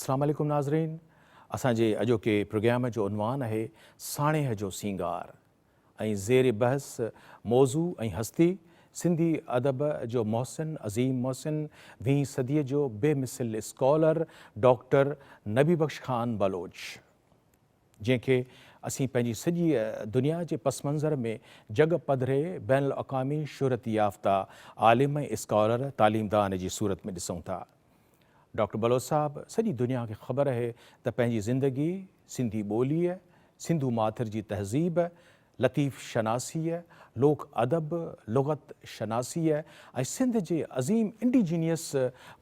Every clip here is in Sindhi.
اسلام عليڪم ناظرين اسان جي اڄوڪي پروگرام جو عنوان آهي ساڻيهه جو سينگار ۽ زير بحث موضوع ۽ هستي سنڌي ادب جو محسن عظيم محسن ويهين صديء جو بي مثل اسڪالر ڊاڪٽر نبي بخش خان بلوچ جنهن کي اسين پنهنجي سڄيء دنيا جي پس منظر ۾ جڳ پڌري بين الاقوامي شهرت يافته عالم ۽ اسڪالر تعليمدان جي صورت ۾ ڏسون ٿا. ڊاڪٽر بلوچ صاحب سڄي دنيا کي خبر اهي ته پنهنجي زندگي سنڌي ٻوليء، سنڌو ماٿر جي تهذيب، لطيف شناسيء، لوڪ ادب، لغت شناسيء ۽ سنڌ جي عظيم انڊيجينيس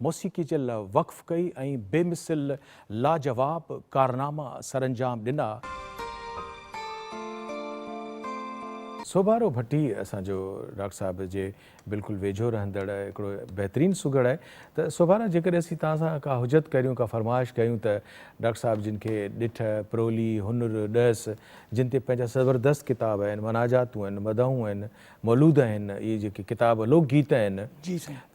موسيقيء جي لاء وقف ڪئي ۽ بي مثل لاجواب ڪارناما سرانجام ڏنا. سوڀارو ڀٽي اسان جو ڊاڪٽر صاحب جي بلڪل ويجهو رهندڙ هڪڙو بهترين سگهڙ آهي ته سوڀارا جيڪڏهن اسين توهان سان ڪا حجت ڪريون ڪا فرمائش ڪيون ته ڊاڪٽر صاحب جن کي ڏٺ، پرولي، هنر، ڏهس جن تي پنهنجا زبردست ڪتاب آهن، مناجاتون آهن، مدحون آهن، مولود آهن، اهي جيڪي ڪتاب لوڪ گيت آهن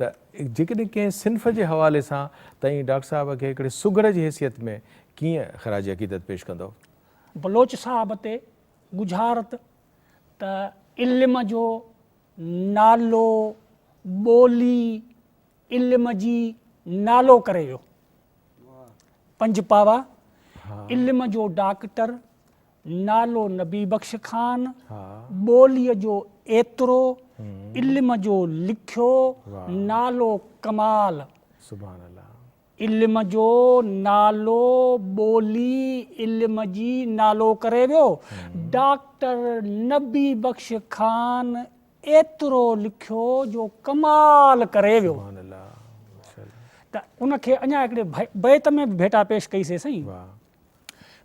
ته جيڪڏهن ڪنهن صنف جي حوالي سان تئين ڊاڪٽر صاحب کي هڪڙي سگهڙ جي حيثيت ۾ ڪيئن خراج عقيدت پيش ڪندؤ؟ بلوچ صاحب تي ڳجهارت ته علم جو نالو ٻولي علم جي نالو ڪري ويو. پنج پاوا علم جو ڊاڪٽر نالو نبي بخش خان ٻوليء جو ايترو علم جو لکيو نالو ڪمال. علم جو نالو ٻولي علم جي نالو ڪري ويو. ڊاڪٽر نبي بخش خان ايترو لکيو جو ڪمال ڪري ويو. ته ان کي اڃا هڪڙي بيت ۾ به ڀيٽا پيش ڪئي سي سائين.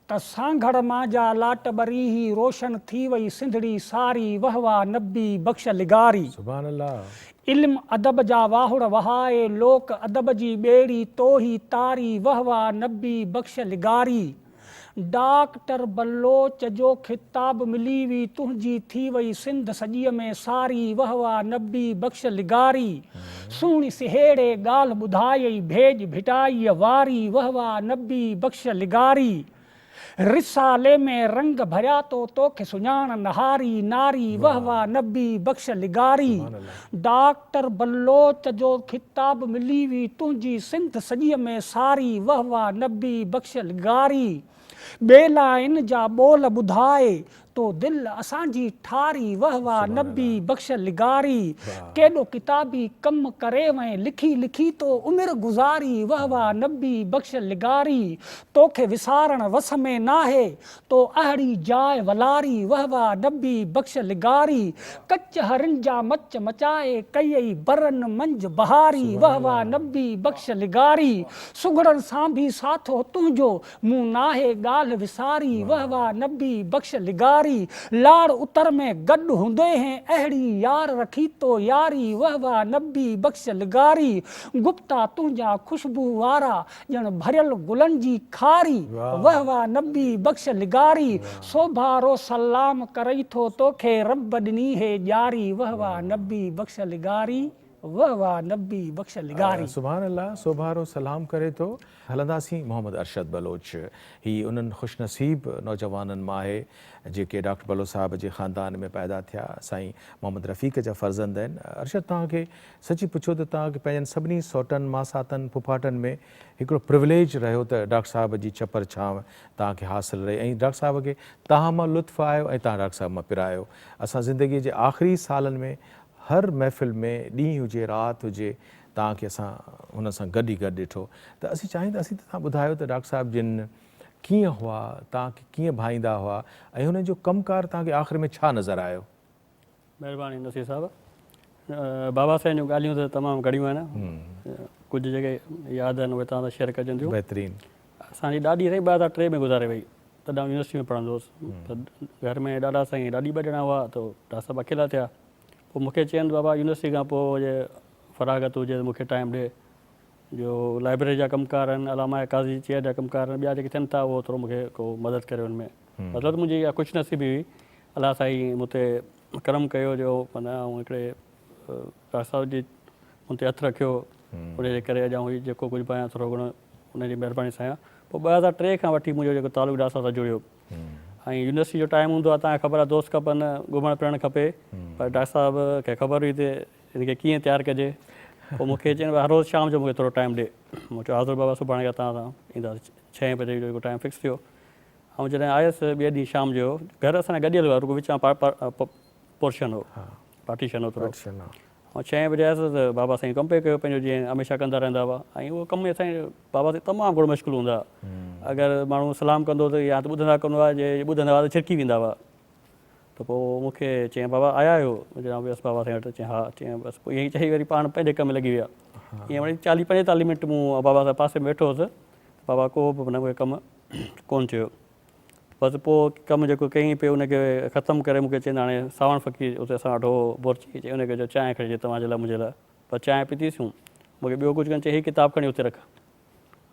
ته سانگهڙ مان جا لاٽ ٻري هي روشن ٿي وئي سنڌڙي ساري وه واه نبي بخش لغاري. سبحان الله. علم ادب جا واهڙ وهائي لوڪ ادب جي ٻيڙي تو هي تاري وه واه نبي بخش لغاري. ڊاڪٽر بلوچ جو خطاب ملي وي تنهنجي ٿي وئي سنڌ سڄيء ۾ ساري وه واه نبي بخش لغاري. سهڻي سهيڙي ڳالهه ٻڌايئي ڀيڄ ڀٽائيء واري وه واه نبي بخش لغاري رسالي ۾ رنگ ڀريا تو توکي سڃاڻ نهاري ناري وه واه نبي بخش لغاري ڊاڪٽر بلوچ جو خطاب ملي وي تنهنجي سنڌ سڄيء ۾ ساري وه واه نبي بخش لغاري ٻيلائن جا ٻول ٻڌائي تو دل اسان جي ٺاري وه واه نبي بخش لغاري ڪيڏو ڪتابي ڪم ڪري وئين لکي لکي تو عمر گذاري وه واه نبي بخش لغاري توکي وسارڻ وس ۾ ناهي تو اهڙي جاء ولاري وه واه نبي بخش لغاري ڪچهرين جا مچ مچائي ڪيئي برن منجھ بهاري وه واه نبي بخش لغاري سگهڙن سان ڀي ساٿ هو تنهنجو مون ناهي ڳالهه وساري، وه واه نبي بخش لغاري، لاڙ اتر ۾ گڏ هوندي هين اهڙي يار رکي تو ياري، وه واه نبي بخش لغاري، گفتا تنهنجا خوشبو وارا ڄڻ ڀريل گلن جي کاري، وه واه نبي بخش لغاري، سوڀارو سلام ڪرئي ٿو توکي رب ڏني هي ڄاري، وه واه نبي بخش لغاري، وه واه نبي بخش لغاري. سبحان الله سوڀارو سلام ڪري ٿو. هلنداسين محمد ارشد بلوچ هي انهن خوش نصيب نوجوانن مان آهي جيڪي ڊاڪٽر بلوچ صاحب جي خاندان ۾ پيدا ٿيا سائين محمد رفيق جا فرزند آهن ارشد توهان کي سچي پڇو ته توهان کي پنهنجن سڀني سئوٽن ماساتن ڦڦاٽن ۾ هڪڙو پروليج رهيو ته ڊاڪٽر صاحب جي ڇپر ڇانو توهان کي حاصل رهي ۽ ڊاڪٽر صاحب کي توهان مان لطف آيو ۽ توهان ڊاڪٽر صاحب مان پرايو اسان زندگي جي آخري سالن ۾ هر محفل ۾ ڏينهن هجي رات هجي توهان کي اسان هن سان گڏ ئي گڏ ڏٺو ته اسين چاهيون ته اسين ته توهان ٻڌايو ته ڊاڪٽر صاحب جن ڪيئن هئا، توهان کي ڪيئن ڀائيندا هئا ۽ هنن جو ڪم ڪار توهان کي آخر ۾ ڇا نظر آيو؟ مهرباني نصير صاحب. بابا سائين جون ڳالهيون ته تمام گهڻيون آهن ڪجهه جيڪي ياد آهن اهي توهان سان شيئر ڪجن ٿيون. بهترين. اسان جي ڏاڏي سائين 2003 ۾ گذاري وئي تڏهن آئون يونيورسٽي ۾ پڙهندو هوس ته گهر ۾ ڏاڏا سائين ۽ ڏاڏي ٻه ڄڻا هئا ته ڊاڪٽر صاحب اڪيلا ٿيا پوء مون کي چين ته بابا يونيورسٽي کان پوء جي فراغت هجي ته مون کي ٽائيم ڏي جو لائبريري جا ڪم ڪار آهن علامه قاضي چيئر جا ڪم ڪار آهن ٻيا جيڪي ٿين ٿا اهو ٿورو مون کي ڪو مدد ڪري ان ۾ مطلب ته منهنجي اها خوش نصيبي هئي الله سائين مون تي ڪرم ڪيو جو معنيٰ آئون هڪڙي ڊاڪٽر صاحب جي مون تي هٿ رکيو ان جي ڪري اڄ آئون هي جيڪو ڪجهه به آهيان ٿورو گهڻو ان جي مهرباني سان آهيان. پوء 2003 کان وٺي منهنجو جيڪو تعلق ڊاڪٽر صاحب سان جڙيو ۽ يونيورسٽي جو ٽائيم هوندو آهي توهان کي خبر آهي دوست کپن گهمڻ ڦرڻ کپي پر ڊاڪٽر صاحب کي خبر هئي ته هن کي ڪيئن تيار ڪجي پوء مون کي چين هر روز شام جو مون کي ٿورو ٽائيم ڏي. مون چيو حاضر بابا سڀاڻي کان توهان سان اينداسين. ڇهين بجي جو جيڪو ٽائيم فڪس ٿيو. آئون جڏهن آيس ٻئي ڏينهن شام جو گهر اسان جا گڏيل هئا رڳو وچان پورشن هو پارٽيشن هو ٿورو. آئون ڇهين بجي آيس ته بابا سائين ڪم پئي ڪيو پنهنجو جيئن هميشه ڪندا رهندا هئا ۽ اهو ڪم ۾ سائين بابا سائين تمام گهڻو مشغول هوندا هئا. اگر ماڻهو سلام ڪندو ته يا ته ٻڌندا ڪونه هئا جي ٻڌندا هئا ته ڇرڪي ويندا هئا. ته پوء مون کي چيائين بابا آيا آهيو؟ مون چيو ويس بابا سائين وٽ چيائين ها چيائين بس پوء ائين چئي وري پاڻ پنهنجي ڪم ۾ لڳي ويا. ائين وري چاليهه پنجيتاليهه منٽ مون بابا سان پاسي ۾ ويٺو هوس ته بابا ڪو به مون کي ڪم ڪونه چيو. بس پوء ڪم جيڪو ڪيائين پئي ان کي ختم ڪري مون کي چيائين ته هاڻي ساوڻ فقير اتي اسان وٽ هو بورچي چيائين ان کي چئو چانهه کڻي اچي توهان جي لاء منهنجي لاء. بس چانهه پيتيسون مون کي ٻيو ڪجهه ڪونه چيائين هي ڪتاب کڻي اتي رک.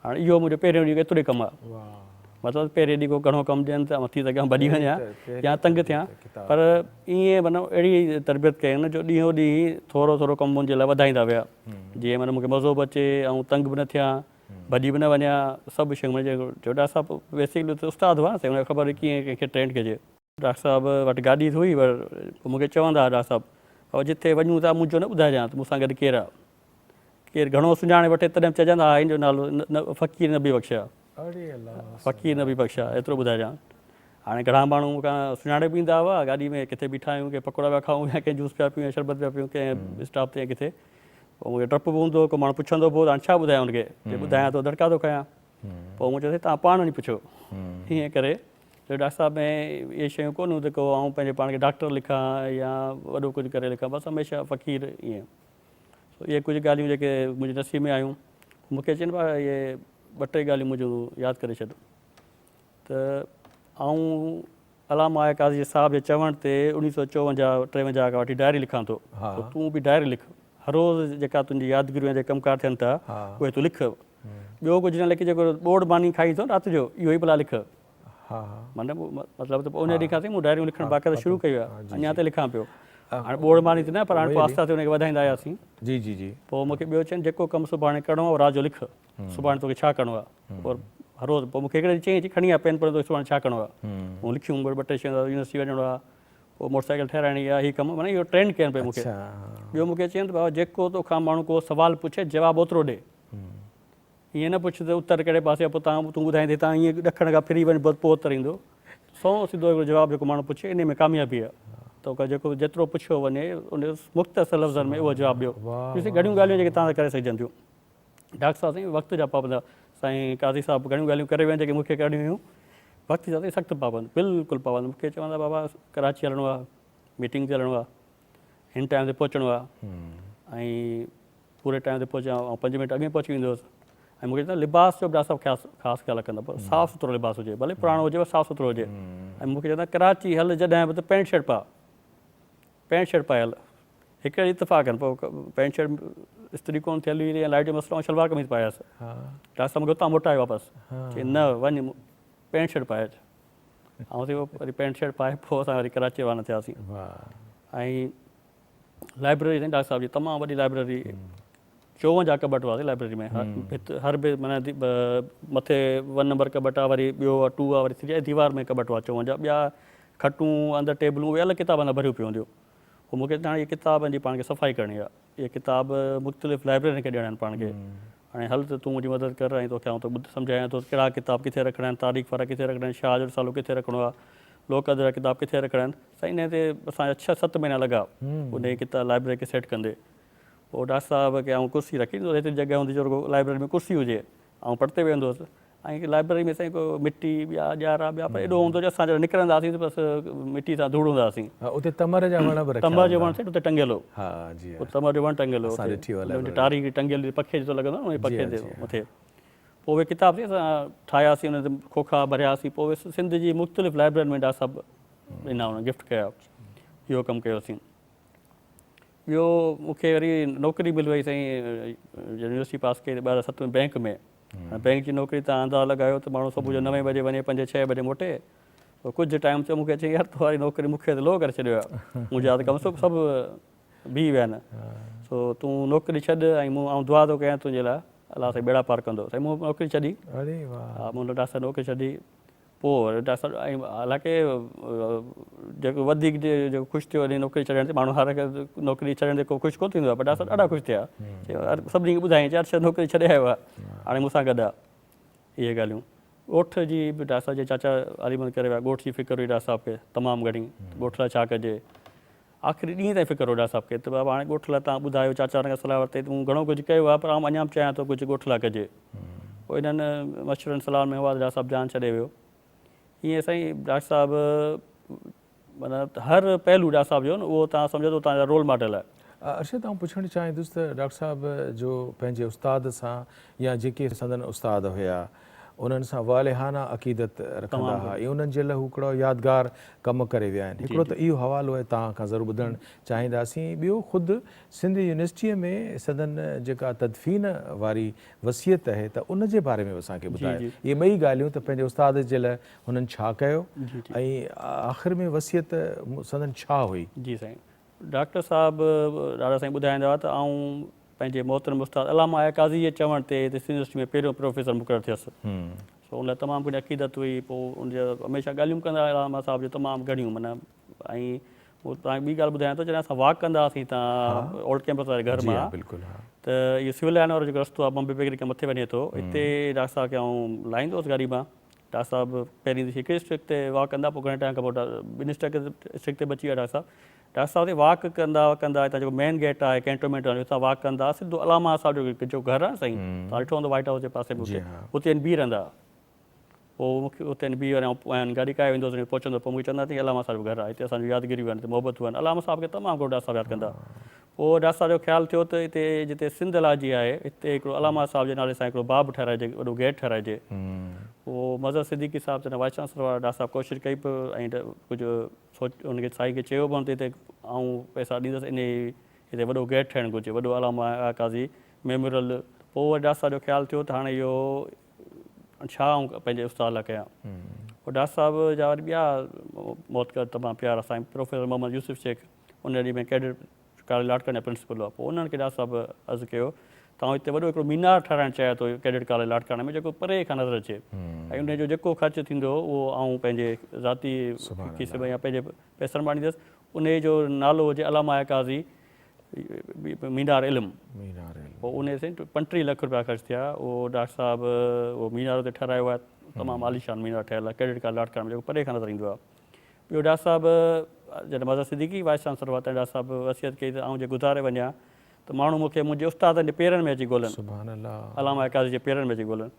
هاڻ اهو منهنجو پهريون ڏينهن ايترو ئي ڪم آهي. مطلب پهرين ڏينهن ڪو گهڻو ڪم ڏين ته آئون ٿي سگهي آئون ڀڄي وڃان يا تنگ ٿيان پر ائين معنيٰ اهڙي تربيت ڪين جو ڏينهون ڏينهن ٿورو ٿورو ڪم منهنجي لاء وڌائيندا ويا جيئن معنيٰ مون کي مزو به اچي آئون تنگ به نه ٿيان ڀڄي به نه وڃان سڀ شيون معنيٰ جو ڊاڪٽر صاحب بيسڪلي ته استاد هئا نه سائين ان کي خبر هئي ڪيئن ڪنهن کي ٽرينڊ ڪجي. ڊاڪٽر صاحب وٽ گاڏي ته هئي پر مون کي چوندا هئا ڊاڪٽر صاحب بابا جتي وڃون ٿا منهنجو نه ٻڌائجان ته مون سان گڏ ڪير آ. ڪير گهڻو سڃاڻي وٺي تڏهن به چئجان ته ها هن جو نالو فقير نبي بخش آ. فقير نبي بخش آ ايترو ٻڌائجان. هاڻي گهڻا ماڻهو مون کان سڃاڻي به ايندا هئا گاڏي ۾ ڪٿي بيٺا آهيون ڪي پڪوڙا پيا کائون يا ڪنهن جوس پيا پيون يا شربت پيا پيون ڪنهن اسٽاپ تي يا ڪٿي. پوء مون کي ڊپ به هوندو هو ڪو ماڻهو پڇندو به هو ته هاڻي ڇا ٻڌايان هن کي جي ٻڌايان ٿو دڙڪا ٿو کايان. پوء مون چيو سائين توهان پاڻ وڃي پڇو. ائين ڪري جو ڊاڪٽر صاحب ۾ اهي شيون ڪونه هيون ته ڪو آئون پنهنجي پاڻ کي ڊاڪٽر لکان يا وڏو ڪجهه ڪري لکان بس هميشه فقير ائين. سو اهي ڪجهه ڳالهيون جيڪي منهنجي نصيب ۾ آيون مون کي چين پيا اهي ٻه ٽي ڳالهيون منهنجون ياد ڪري ڇڏ ته آئون علامه آء قاضي صاحب جي چوڻ تي اوڻيهه سو چوونجاهه ٽيونجاهه کان وٺي ڊائري لکان ٿو تون به ڊائري لک هر روز جيڪا تنهنجي يادگيريون جيڪي ڪم ڪار ٿين ٿا اهي تون لک ٻيو ڪجهه نه لک جيڪو ٻوڙ ماني کائين ٿو رات جو اهو ئي ڀلا لک معنيٰ مطلب ته ان ڏينهن کان سائين مون ڊائريون لکڻ باقاعده شروع ڪئي آهي اڃا تائين لکان پيو هاڻي ٻوڙ ماني ته نه پر هاڻي پوء آهستي آهستي ان کي وڌائيندا آياسين جي جي جي پوء مون کي ٻيو چين جيڪو ڪم سڀاڻي ڪرڻو آهي رات جو لک سڀاڻي توکي ڇا ڪرڻو آهي اور هر روز پوء مون کي هڪڙي ڏينهن چيائين چي کڻي آ پين پر توکي سڀاڻي ڇا ڪرڻو آهي مون لکيون ٻه ٽي شيون يونيورسٽي وڃڻو آهي پوء موٽر سائيڪل ٺهرائڻي آهي هي ڪم معنيٰ اهو ٽرينڊ ڪين پئي مون کي ٻيو مون کي چين ته بابا جيڪو توکان ماڻهو ڪو سوال پڇي جواب اوترو ڏي ائين نه پڇ ته اتر ڪهڙي پاسي آهي پوء تان تون ٻڌائين ته هتان ائين ڏکڻ کان ڦري وڃ بس پوء اتر ايندو. سنئون سڌو هڪڙو جواب جيڪو ماڻهو پڇي انهي ۾ ڪاميابي آهي. تو کان جيڪو جيترو پڇيو وڃي ان مختصر لفظن ۾ اهو جواب ڏيو. ڏسي گهڻيون ڳالهيون جيڪي توهان سان ڪري سگهجن ٿيون. ڊاڪٽر صاحب سائين وقت جا پابند آهي. سائين قاضي صاحب گهڻيون ڳالهيون ڪري ويا آهن جيڪي مون کي ڪرڻيون هيون. وقت جا سائين سخت پابند بلڪل پابند مون کي چوندا بابا ڪراچي هلڻو آهي ميٽنگ تي هلڻو آهي هن ٽائيم تي پهچڻو آهي ۽ پوري ٽائيم تي پهچان آئون پنج منٽ اڳ ۾ پهچي ويندو هوس ۽ مون کي چوندا لباس جو به ڊاڪٽر صاحب خاص خاص خيال رکندا پر صاف سٿرو لباس هجي ڀلي پراڻو هجي پر صاف سٿرو هجي ۽ مون کي چوندا ڪراچي هل جڏهن به ته پينٽ شرٽ پاء پينٽ شرٽ پائي هل هڪ اتفاق پوء پينٽ شرٽ استري ڪونه ٿيل هئي يا لائٽ جو مسئلو شلوار قميص پائي آيس ڊاڪٽر صاحب مون کي اتان موٽايو واپس چي نه وڃ پينٽ شرٽ پائي اچ آئون ٿي وري پينٽ شرٽ پائي پوء اسان وري ڪراچي روانا ٿياسين ۽ لائبريري سائين ڊاڪٽر صاحب جي تمام وڏي لائبريري 54 ڪٻٽ هئا لائبريري ۾ ڀت هر به معنيٰ مٿي ون نمبر ڪٻٽ آ وري ٻيو آ ٽو آ وري ٿري آ ديوار ۾ ڪٻٽ هئا 54 ٻيا کٽون اندر ٽيبلون اهي الڳ ڪتابن سان ڀريون پيون هونديون پوء مون کي هاڻي اهي ڪتابن جي پاڻ کي صفائي ڪرڻي آ اهي ڪتاب مختلف لائبريرين کي ڏيڻا آهن پاڻ کي هاڻي هل ته تون منهنجي مدد ڪر ۽ توکي آئون ٿو ٻڌ سمجهايان ٿو ته ڪهڙا ڪتاب ڪٿي رکڻا آهن، تاريخ وارا ڪٿي رکڻا آهن، شاهه جو رسالو ڪٿي رکڻو آهي، لوڪ ادب جا ڪتاب ڪٿي رکڻا آهن. سائين انهي تي اسان جا ڇهه ست مهينا لڳا انهي ڪتاب لائبريري کي سيٽ ڪندي. پوء ڊاڪٽر صاحب کي آئون ڪرسي رکي ڏيندو هوس، ايتري جڳهه هوندي جو رڳو لائبريري ۾ ڪرسي هجي، آئون پٺتي ويهندو هوس ۽ لائبريري ۾ سائين ڪو مٽي ٻيا ڄارا ٻيا پر ايڏو هوندو جو اسان جڏهن نڪرندا هئاسين ته بس مٽي سان ڌوڙ هوندا هئاسين. ها اتي تمر جا وڻ به رکيا تمر جو وڻ سائين اتي ٽنگيل هو. ها جي ها. تمر جو وڻ ٽنگيل هو اسان ڏٺي هو لائبريري. ٽاري هڪڙي ٽنگيل هئي پکي جيترو لڳندو هو نه پکي جي مٿي. پوء اهي ڪتاب سائين اسان ٺاهياسين انهن تي کوکا ڀرياسين پوء اهي سنڌ جي مختلف لائبريرين ۾ ڊاڪٽر صاحب ڏنا انهن گفٽ ڪيا اهو ڪم ڪيوسين. ٻيو مون کي وري نوڪري ملي وئي سائين يونيورسٽي پاس ڪئي ته 2007 ۾ بئنڪ ۾ هاڻي بئنڪ جي نوڪري تان اندازو لڳايو ته ماڻهو صبح جو نوين بجي وڃي پنجين ڇهين بجي موٽي. پوء ڪجهه ٽائيم ٿيو مون کي چيائين يار تو واري نوڪري مون کي ته لوهه ڪري ڇڏيو آهي. منهنجا ته ڪم سڀ سڀ بيهي ويا آهن. سو تون نوڪري ڇڏ ۽ مون آئون دعا ٿو ڪيان تنهنجي لاء. الله سائين ٻيڙا پار ڪندو. سائين مون نوڪري ڇڏي. اري واھ. ها مون ڊاڪٽر صاحب نوڪري ڇڏي. پوء وري ڊاڪٽر صاحب ۽ حالانڪه جيڪو وڌيڪ جيڪو خوش ٿيو انهي نوڪري ڇڏڻ تي ماڻهو هر هڪ نوڪري ڇڏڻ تي ڪو خوش ڪونه ٿيندو آهي پر ڊاڪٽر صاحب ڏاڍا خوش ٿيا. سڀني کي ٻڌايائين چي ارشد نوڪري ڇڏي آيو آهي هاڻي مون سان گڏ آهي. اهي ڳالهيون. ڳوٺ جي به ڊاڪٽر صاحب جي چاچا علي محمد ڪري ويا ڳوٺ جي فڪر هئي ڊاڪٽر صاحب کي تمام گهڻي ڳوٺ لاء ڇا ڪجي. آخري ڏينهن تائين فڪر هو ڊاڪٽر صاحب کي ته بابا هاڻي ڳوٺ لاء توهان ٻڌايو چاچا وارن کان صلاح ورتي ته مون گهڻو ڪجهه ڪيو آهي پر آئون اڃا به چاهيان ٿو ڪجهه ڳوٺ لاء ڪجي. پوء انهن مشورن صلاحن ۾ هئا ته ڊاڪٽر صاحب جان ڇڏي ويو. ائين سائين ڊاڪٽر صاحب معنيٰ هر پهلو ڊاڪٽر صاحب جو نه اهو توهان سمجهو ته توهان جا رول ماڊل آهي. ارشد آئون پڇڻ چاهيندس ته ڊاڪٽر صاحب جو پنهنجي استاد سان يا جيڪي سندن استاد هيا انهن سان والهانه عقيدت رکندا ها ۽ انهن جي لاء هو هڪڙو يادگار ڪم ڪري ويا آهن. هڪڙو ته اهو حوالو آهي توهان کان ضرور ٻڌڻ چاهينداسين. ٻيو خود سنڌ يونيورسٽيء ۾ سندن جيڪا تدفين واري وصيت آهي ته ان جي باري ۾ به اسان کي ٻڌايو. اهي ٻئي ڳالهيون ته پنهنجي استاد جي لاء هنن ڇا ڪيو ۽ آخر ۾ وصيت سندن ڇا هئي؟ جي سائين. ڊاڪٽر صاحب ڏاڏا سائين ٻڌائيندا هئا ته آئون پنهنجي محترم استاد علامه آء قاضي جي چوڻ تي هتي سنڌ يونيورسٽي ۾ پهريون پروفيسر مقرر ٿيس. سو ان لاء تمام گهڻي عقيدت هئي. پوء ان جا هميشه ڳالهيون به ڪندا هئا علامه صاحب جون تمام گهڻيون معنيٰ ۽ مون توهان کي ٻي ڳالهه ٻڌايان ٿو جڏهن اسان واڪ ڪندا هئاسين هتان اولڊ ڪيمپس واري گهر مان ته اهو سول لائن وارو جيڪو رستو آهي بمبي بيڪري کان مٿي وڃي ٿو اتي ڊاڪٽر صاحب کي آئون لاهيندو هوس گاڏي مان ڊاڪٽر صاحب پهرين هڪڙي اسٽرڪ تي واڪ ڪندا پوء گهڻي ٽائيم کان پوء ٻن اسٽرڪ تي به اچي ويا ڊاڪٽر صاحب ڊاڪٽر صاحب تي واڪ ڪندا ڪندا هتان جيڪو مين گيٽ آهي ڪينٽومينٽ وارو هتان واڪ ڪندا سڌو علامه صاحب جو جو گهر آهي سائين توهان ڏٺو هوندو وائٽ هائوس جي پاسي ۾ اتي اتي بيهي رهندا پوء مون کي اتي بيهي وري آئون گاڏي ڪاهي ويندو هوس پهچندو پوء مون کي چوندا ته علامه صاحب جو گهر آهي هتي اسان جون يادگيريون آهن هتي محبتون آهن علامه صاحب کي تمام گهڻو ڊاڪٽر صاحب ياد ڪندا پوء ڊاڪٽر صاحب جو خيال ٿيو ته هتي جتي سنڌ الاجي آهي هتي هڪڙو علامه صاحب جي نالي سان هڪڙو باب ٺهرائجي وڏو گيٽ ٺهرائجي. پوء مظهر صديقي صاحب جڏهن وائيس چانسلر هئا ڊاڪٽر صاحب ڪوشش ڪئي به ۽ ڪجهه سوچ ان کي سائين کي چيو به هن ته هتي آئون پئسا ڏيندس انهي هتي وڏو گيٽ ٺهڻ گهرجي وڏو علامه قاضي ميموريل. پوء وري ڊاڪٽر صاحب جو خيال ٿيو ته هاڻي اهو ڇا آئون پنهنجي استاد لاء ڪيان. پوء ڊاڪٽر صاحب جا وري ٻيا معتقد تمام پيارا سائين پروفيسر محمد يوسف شيخ ان ڏينهن ۾ ڪيڊٽ ڪاليج لاڙڪاڻي جا پرنسپل هئا. پوء انهن کي ڊاڪٽر صاحب عرض ڪيو ته آئون هتي وڏو هڪڙو مينار ٺهرائڻ چاهيان ٿو ڪيڊٽ ڪاليج لاڙڪاڻي ۾ جيڪو پري کان نظر اچي ۽ ان جو جيڪو خرچ ٿيندو اهو آئون پنهنجي ذاتي کيسي ۾ يا پنهنجي پئسن مان ڏيندس. انهيء جو نالو هجي علامه قاضي مينار علم. پوء انهيء سائين 35 لک روپيا خرچ ٿيا. اهو ڊاڪٽر صاحب اهو مينار اتي ٺهرايو آهي. تمام عاليشان مينار ٺهيل آهي ڪيڊٽ ڪاليج لاڙڪاڻي ۾ جيڪو پري کان نظر ايندو آهي. ٻيو ڊاڪٽر صاحب جڏهن مظهر صديقي وائيس چانسلر هئا تڏهن ڊاڪٽر صاحب وصيت ڪئي ته آئون جي گذاري وڃان ته ماڻهو مون کي منهنجي استادن جي پيرن ۾ اچي ڳولن. سبحان الله. علامه قاضي جي پيرن ۾ اچي ڳولن.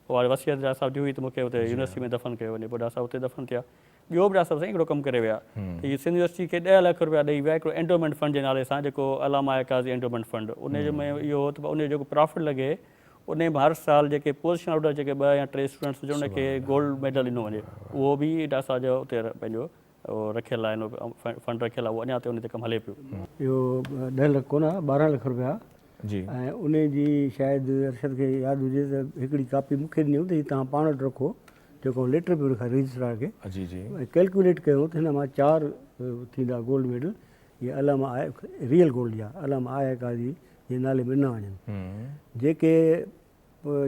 پوء اها وصيت ڊاڪٽر صاحب جي هئي ته مون کي اتي يونيورسٽي ۾ دفن ڪيو وڃي. پوء ڊاڪٽر صاحب اتي دفن ٿيا. ٻيو به ڊاڪٽر صاحب سائين هڪڙو ڪم ڪري ويا ته هي سنڌ يونيورسٽي کي 10 لک روپيا ڏئي ويا هڪڙو اينڊومينٽ فنڊ جي نالي سان جيڪو علامه قاضي اينڊومينٽ فنڊ ان جو ۾ اهو هو ته ان جو جيڪو پرافٽ لڳي انهي ۾ هر سال جيڪي پوزيشن هولڊر جيڪي ٻه يا ٽي اسٽوڊنٽس هجن ان کي گولڊ ميڊل ڏنو وڃي اهو به ڊاڪٽر صاحب جو اتي پنهنجو رکيل آهي فنڊ رکيل آهي اهو اڃا تائين ان تي ڪم هلي پيو. اهو 10 لک ڪونه 12 لک روپيا جي. ۽ انهي جي شايد ارشد کي ياد هجي ته هڪڙي ڪاپي مون کي ڏني ته هي توهان پاڻ وٽ رکو جيڪو آئون ليٽر پيو لکان رجسٽرار کي جي جي. ۽ ڪيلڪيوليٽ ڪيو ته هن مان چار ٿيندا گولڊ ميڊل اهي علامه آء ريئل گولڊ جا علامه آء آء قاضي جي نالي ۾ ڏنا وڃن جيڪي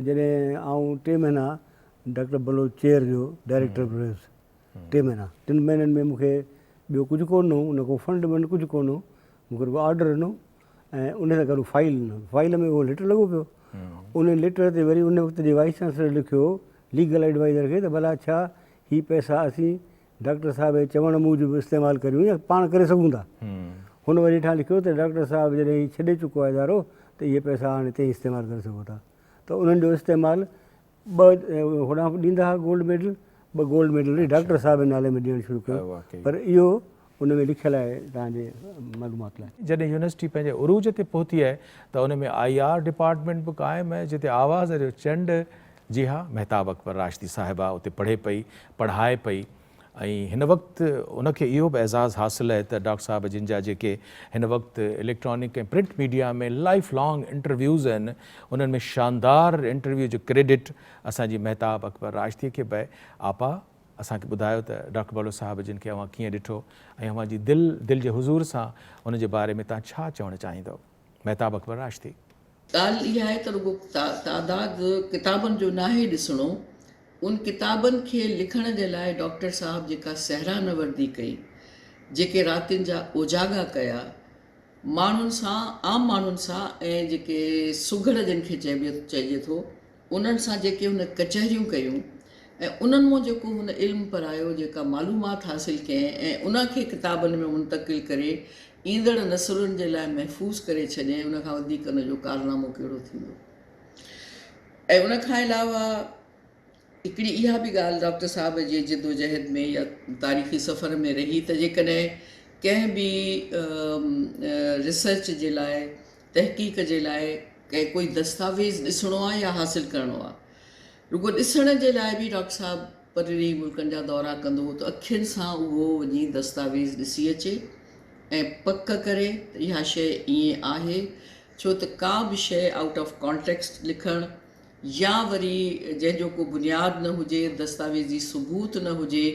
جڏهن آئون ٽي مهينا ڊاڪٽر بلوچ چيئر جو ڊائريڪٽر به رهيس ٽي مهينا ٽن مهينن ۾ مون کي ٻيو ڪجهه ڪونه هو نه ڪو فنڊ ونڊ ڪجهه ڪونه هو مون کي رڳو آرڊر ڏنو ۽ ان سان گڏ فائل ڏنو فائل ۾ اهو ليٽر لڳو پيو ان ليٽر تي وري ان وقت جي وائيس چانسلر لکيو ليگل ايڊوائزر کي ته ڀلا ڇا هي پئسا اسين ڊاڪٽر صاحب جي چوڻ موجب استعمال ڪريون يا پاڻ ڪري سگهون ٿا. هن وري هيٺان لکيو ته ڊاڪٽر صاحب جڏهن هي ڇڏي چڪو آهي ادارو ته اهي پئسا هاڻي تئين استعمال ڪري سگهو ٿا ته انهن جو استعمال ٻه هوڏانهن ڏيندا هئا گولڊ ميڊل ٻه گولڊ ميڊل وري ڊاڪٽر صاحب جي نالي ۾ ڏيڻ شروع ڪيو پر اهو ان ۾ لکيل آهي توهان جي معلومات لاء. جڏهن يونيورسٽي پنهنجي عروج تي پهتي آهي ته ان ۾ I R department به قائم آهي جتي آواز جو چنڊ جي ها مهتاب اڪبر راشدي صاحبه اتي پڙهي پئي، پڙهائي پئي ۽ هن وقت ان کي اهو به اعزاز حاصل آهي ته ڊاڪٽر صاحب جن جا جيڪي هن وقت electronic ۽ print media ۾ life long interviews آهن انهن ۾ شاندار انٽرويو جو ڪريڊٽ اسان جي مهتاب اڪبر راشدي کي به آهي. آپا اسان کي ٻڌايو ته ڊاڪٽر بلوچ صاحب جن کي اوهان ڪيئن ڏٺو ۽ اوهان جي دل دل جي حضور سان ان جي باري ۾ توهان ڇا چوڻ چاهيندؤ؟ مهتاب اڪبر راشدي. ڳالهه اها آهي ته رڳو تعداد ڪتابن جو ناهي ڏسڻو، ان ڪتابن کي لکڻ جي لاء ڊاڪٽر صاحب جيڪا صحرا نوردي ڪئي، جيڪي راتين جا اوجاڳا ڪيا، ماڻهن سان، عام ماڻهن سان ۽ جيڪي سگهڙ جن کي چئجي ٿو، انهن سان جيڪي هن ڪچهريون ڪيون ۽ انهن مون جيڪو هن علم پرايو، جيڪا معلومات حاصل ڪئين ۽ ان کي ڪتابن ۾ منتقل ڪري ايندڙ نسلن جي لاء محفوظ ڪري ڇڏيائين، ان کان وڌيڪ ان جو ڪارنامو ڪهڙو ٿيندو؟ ۽ ان کان علاوه هڪڙي اها به ڳالهه ڊاڪٽر صاحب جي جدوجهد ۾ يا تاريخي سفر ۾ رهي ته جيڪڏهن ڪنهن به ريسرچ جي لاء، تحقيق جي لاء ڪنهن ڪوئي دستاويز ڏسڻو آهي يا حاصل ڪرڻو آهي، رڳو ڏسڻ جي لاء به ڊاڪٽر صاحب پرڏيهي ملڪن جا دورا ڪندو هو ته اکين سان اهو وڃي دستاويز ڏسي اچي ۽ پڪ ڪري ته اها شيء ائين آهي، ڇو ته ڪا به شيء آئوٽ آف ڪانٽيڪسٽ لکڻ يا وري جنهن جو ڪو بنياد نه هجي، دستاويزي ثبوت نه هجي،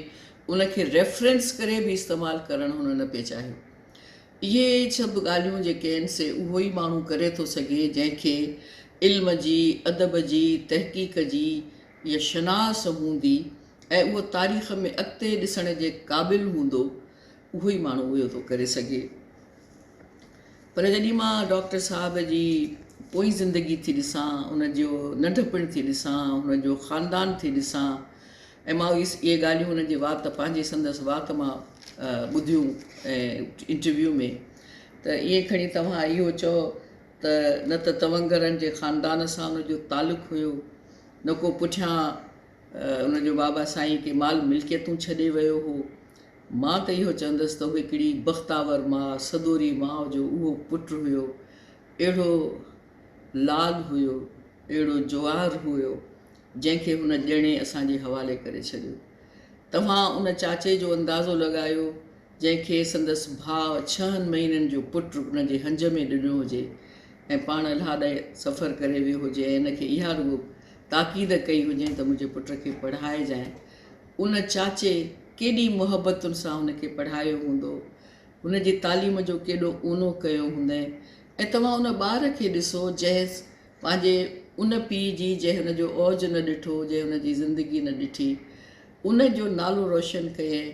ان کي ريفرنس ڪري به استعمال ڪرڻ هن نه پئي چاهيو. اهي سڀ ڳالهيون جيڪي آهن سي اهو ئي ماڻهو ڪري ٿو سگهي جنهن کي علم جي، ادب جي، تحقيق جي اها شناس هوندي ۽ اهو تاريخ ۾ اڳتي ڏسڻ جي قابل هوندو، اهو ئي ماڻهو اهو ٿو ڪري سگهي. پر جڏهن مان ڊاڪٽر صاحب جي پوئين زندگي ٿي ڏسان، ان جو ننڍپڻ ٿي ڏسان، هن جو خاندان ٿي ڏسان ۽ مان اهي ڳالهيون هن جي وات پنهنجي سندس وات مان ٻڌيون ۽ انٽرويو ۾ ته ائين کڻي توهان اهو چئو ته نه ته تونگرن جي خاندان سان ان جو تعلق هيو نه ڪو پٺيان ان جو بابا سائين ڪي مال ملڪيتون ڇڏي ويو هو. مان ته اهو چوندس ته هو هڪڙي بختاور ماء، سدوري ماء جو اهو پٽ هيو، اهڙو لال هيو، اهڙو جواهر هيو، جنهن کي هن ڄڻي اسان جي حوالي ڪري ڇڏيو. توهان ان چاچي جو اندازو لڳايو، جنهن کي سندس ڀاء ڇهن مهينن جو پٽ ان جي هنج ۾ ڏنو هجي ۽ پاڻ الهه ڏي سفر ڪري ويو هجي ۽ هن کي اها رڳو تاڪيد ڪئي هجين ته منهنجي پٽ کي پڙهائجانء. ان چاچي ڪيڏي محبتن سان هن کي پڙهايو هوندو، هن جي تعليم جو ڪيڏو اونو ڪيو هوندئين ۽ توهان ان ٻار کي ڏسو جنهن پنهنجي ان پيء جي جنهن هن جو اوج نه ڏٺو، جنهن هن جي زندگي نه ڏٺي، ان جو نالو روشن ڪيائين،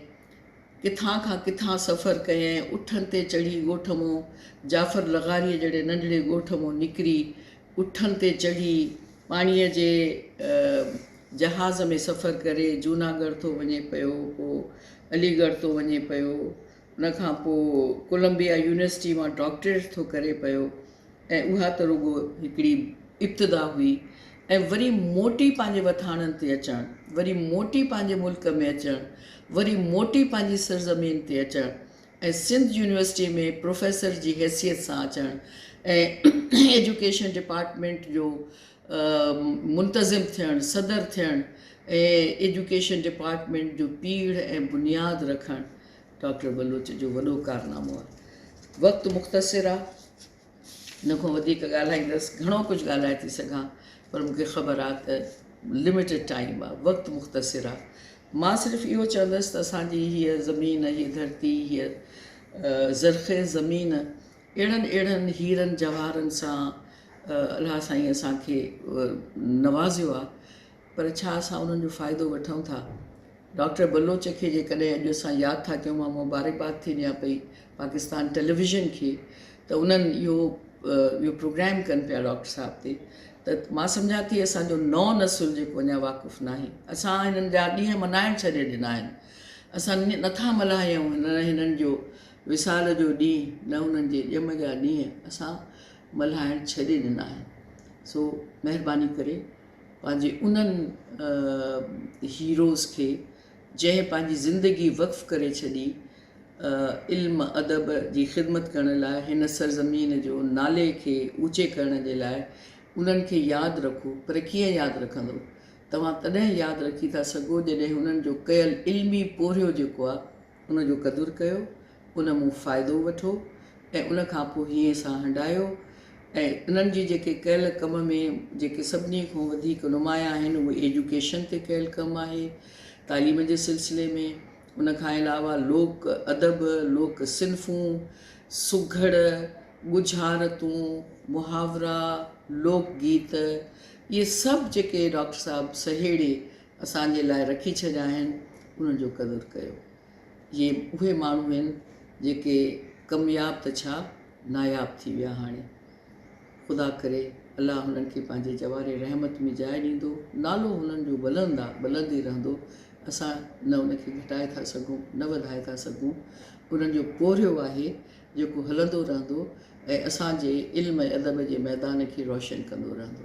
ڪٿان کان ڪٿان سفر ڪيائين، اٺن تي چڙهي ڳوٺ مون جعفر لغاريء جهڙي ننڍڙي ڳوٺ مون نڪري اٺن تي چڙهي پاڻيء جي جهاز ۾ سفر ڪري جوناڳڙهه ٿو وڃي پيو، پوء علي ڳڙهه ٿو وڃي پيو، ان کان پوء ڪولمبيا يونيورسٽي مان ڊاڪٽريٽ ٿو ڪري پيو ۽ اها ته رڳو هڪڙي ابتدا هئي ۽ وري موٽي پنهنجي وٿاڻن تي اچڻ، وري موٽي پنهنجي ملڪ ۾ اچڻ، وري موٽي پنهنجي سرزمين تي اچڻ ۽ سنڌ يونيورسٽي ۾ پروفيسر جي حيثيت سان اچڻ ۽ ايجوڪيشن ڊپارٽمينٽ جو منتظم ٿيڻ، صدر ٿيڻ ۽ ايجوڪيشن ڊپارٽمينٽ جو پيڙهه ۽ بنياد رکڻ ڊاڪٽر بلوچ جو وڏو ڪارنامو آهي. وقت مختصر آهي، ان کان وڌيڪ ڳالهائيندس، گهڻو ڪجهه ڳالهائي ٿي سگهان پر مون کي خبر آهي ته لميٽيڊ ٽائيم آهي، وقت مختصر آهي. مان صرف اهو چوندس ته اسان جي هيء زمين، هيء ڌرتي، هيء زرخيز زمين اهڙن اهڙن هيرن جواهرن سان الله سائين اسان کي نوازيو آهي پر ڇا اسان انهن جو فائدو وٺون ٿا؟ ڊاڪٽر بلوچ کي جيڪڏهن اڄ اسان ياد ٿا ڪيون مان مبارڪباد ٿي ڏيان پئي پاڪستان ٽيليويزن کي ته انهن اهو اهو پروگرام ڪن پيا ڊاڪٽر صاحب تي ته مان سمجهان ٿي اسان جو نئون نسل جيڪو اڃا واقف ناهي اسان هنن جا ڏينهن ملهائڻ ڇڏي ڏنا آهن اسان نٿا ملهايون نه هنن جو وصال جو ڏينهن نه هنن جي ڄم جا ڏينهن اسان ملهائڻ ڇڏي ڏنا آهن سو مهرباني ڪري پنهنجي انهن هيروز کي جنهن پنهنجي زندگي وقف ڪري ڇڏي علم ادب جي خدمت ڪرڻ لاء هن سرزمين جو نالي کي اوچي ڪرڻ جي لاء انهن کي ياد رکو پر ڪيئن ياد رکندو توهان تڏهن ياد رکي ٿا سگهو جڏهن هنن جو ڪيل علمي پورهيو جيڪو آهي ان جو قدر ڪيو، ان مون فائدو وٺو ۽ ان کان پوء هينئين سان هنڊايو ۽ انهن جي جيڪي ڪيل ڪم ۾ جيڪي سڀني کان وڌيڪ نمايان آهن اهي ايجوڪيشن تي ڪيل ڪم آهي، تعليم جي سلسلي ۾، ان کان علاوه لوڪ ادب، لوڪ صنفون، سگهڙ، ڳجهارتون، محاورا. لوڪ گيت، اهي سڀ جيڪي ڊاڪٽر صاحب سهيڙي اسان جي لاء رکي ڇڏيا آهن، انهن جو قدر ڪيو. اهي اهي ماڻهو آهن جيڪي ڪمياب ته ڇا ناياب ٿي ويا هاڻي. خدا ڪري الله هنن کي پنهنجي جوار رحمت ۾ جاء ڏيندو. نالو هنن جو بلند آ، بلند ئي رهندو. اسان نه ان کي گهٽائي ٿا سگهون نه وڌائي ٿا سگهون. انهن جو پورهيو آهي جيڪو هلندو رهندو ۽ اسان جي علم ۽ ادب جي ميدان کي روشن ڪندو رهندو.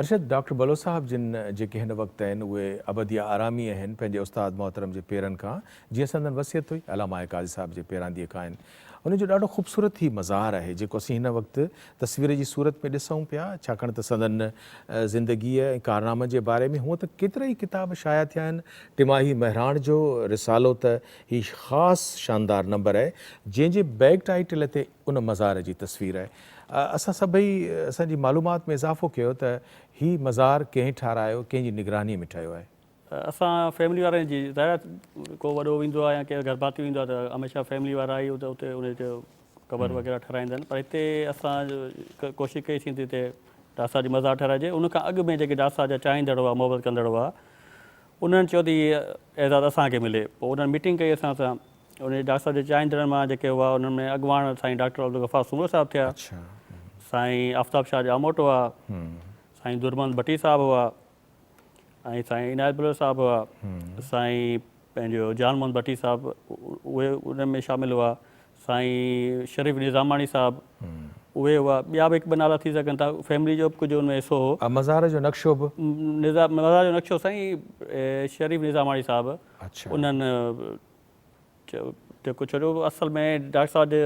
ارشد، ڊاڪٽر بلوچ صاحب جن جيڪي هن وقت آهن اهي ابدي آرامي آهن پنهنجي استاد محترم جي پيرن کان جيئن سندن وصيت هئي علامه آء قاضي صاحب جي پيرانديء کان آهن ان جو ڏاڍو خوبصورت هي مزار آهي جيڪو اسين هن وقت تصوير جي صورت ۾ ڏسون پيا ڇاڪاڻ ته سندن زندگيء ۽ ڪارنامن جي باري ۾ هونء ته ڪيترائي ڪتاب شايع ٿيا آهن ٽماهي مهراڻ جو رسالو ته هي خاص شاندار نمبر آهي جنهن جي بيڪ ٽائيٽل تي ان مزار جي تصوير آهي. اسان سڀئي اسان جي معلومات ۾ اضافو ڪيو ته هي مزار ڪنهن ٺارايو، ڪنهن جي نگرانيء ۾ ٺهيو آهي. اسان فيملي وارن جي ظاهر آهي ڪو وڏو ويندو آهي يا ڪير گهر ڀاتي ويندو آهي ته هميشه فيملي وارا ئي اتي ان جو قبر وغيره ٺهرائيندا آهن پر هتي اسان ڪوشش ڪئي سين ته هتي ڊاڪٽر صاحب جي مزار ٺهرائجي. ان کان اڳ ۾ جيڪي ڊاڪٽر صاحب جا چاهيندڙ هئا محبت ڪندڙ هئا انهن چيو ته هي اعزاز اسان کي ملي پوء انهن ميٽنگ ڪئي اسان سان ان ڊاڪٽر صاحب جي چاهيندڙن مان جيڪي هئا انهن ۾ اڳواڻ سائين ڊاڪٽر عبدالغفار سومرو صاحب ٿيا سائين آفتاب شاهه ڄاموٽ هئا سائين درمند ڀٽي صاحب هئا ۽ سائين عنايت بلوچ صاحب هئا سائين پنهنجو جان محمد ڀٽي صاحب اهي ان ۾ شامل هئا سائين شريف نظاماڻي صاحب اهي هئا ٻيا به هڪ ٻه نالا ٿي سگهن ٿا فيملي جو به ڪجهه ان ۾ حصو هو. مزار جو نقشو به. مزار جو نقشو سائين شريف نظاماڻي صاحب انهن جيڪو ڇو جو اصل ۾ ڊاڪٽر صاحب جي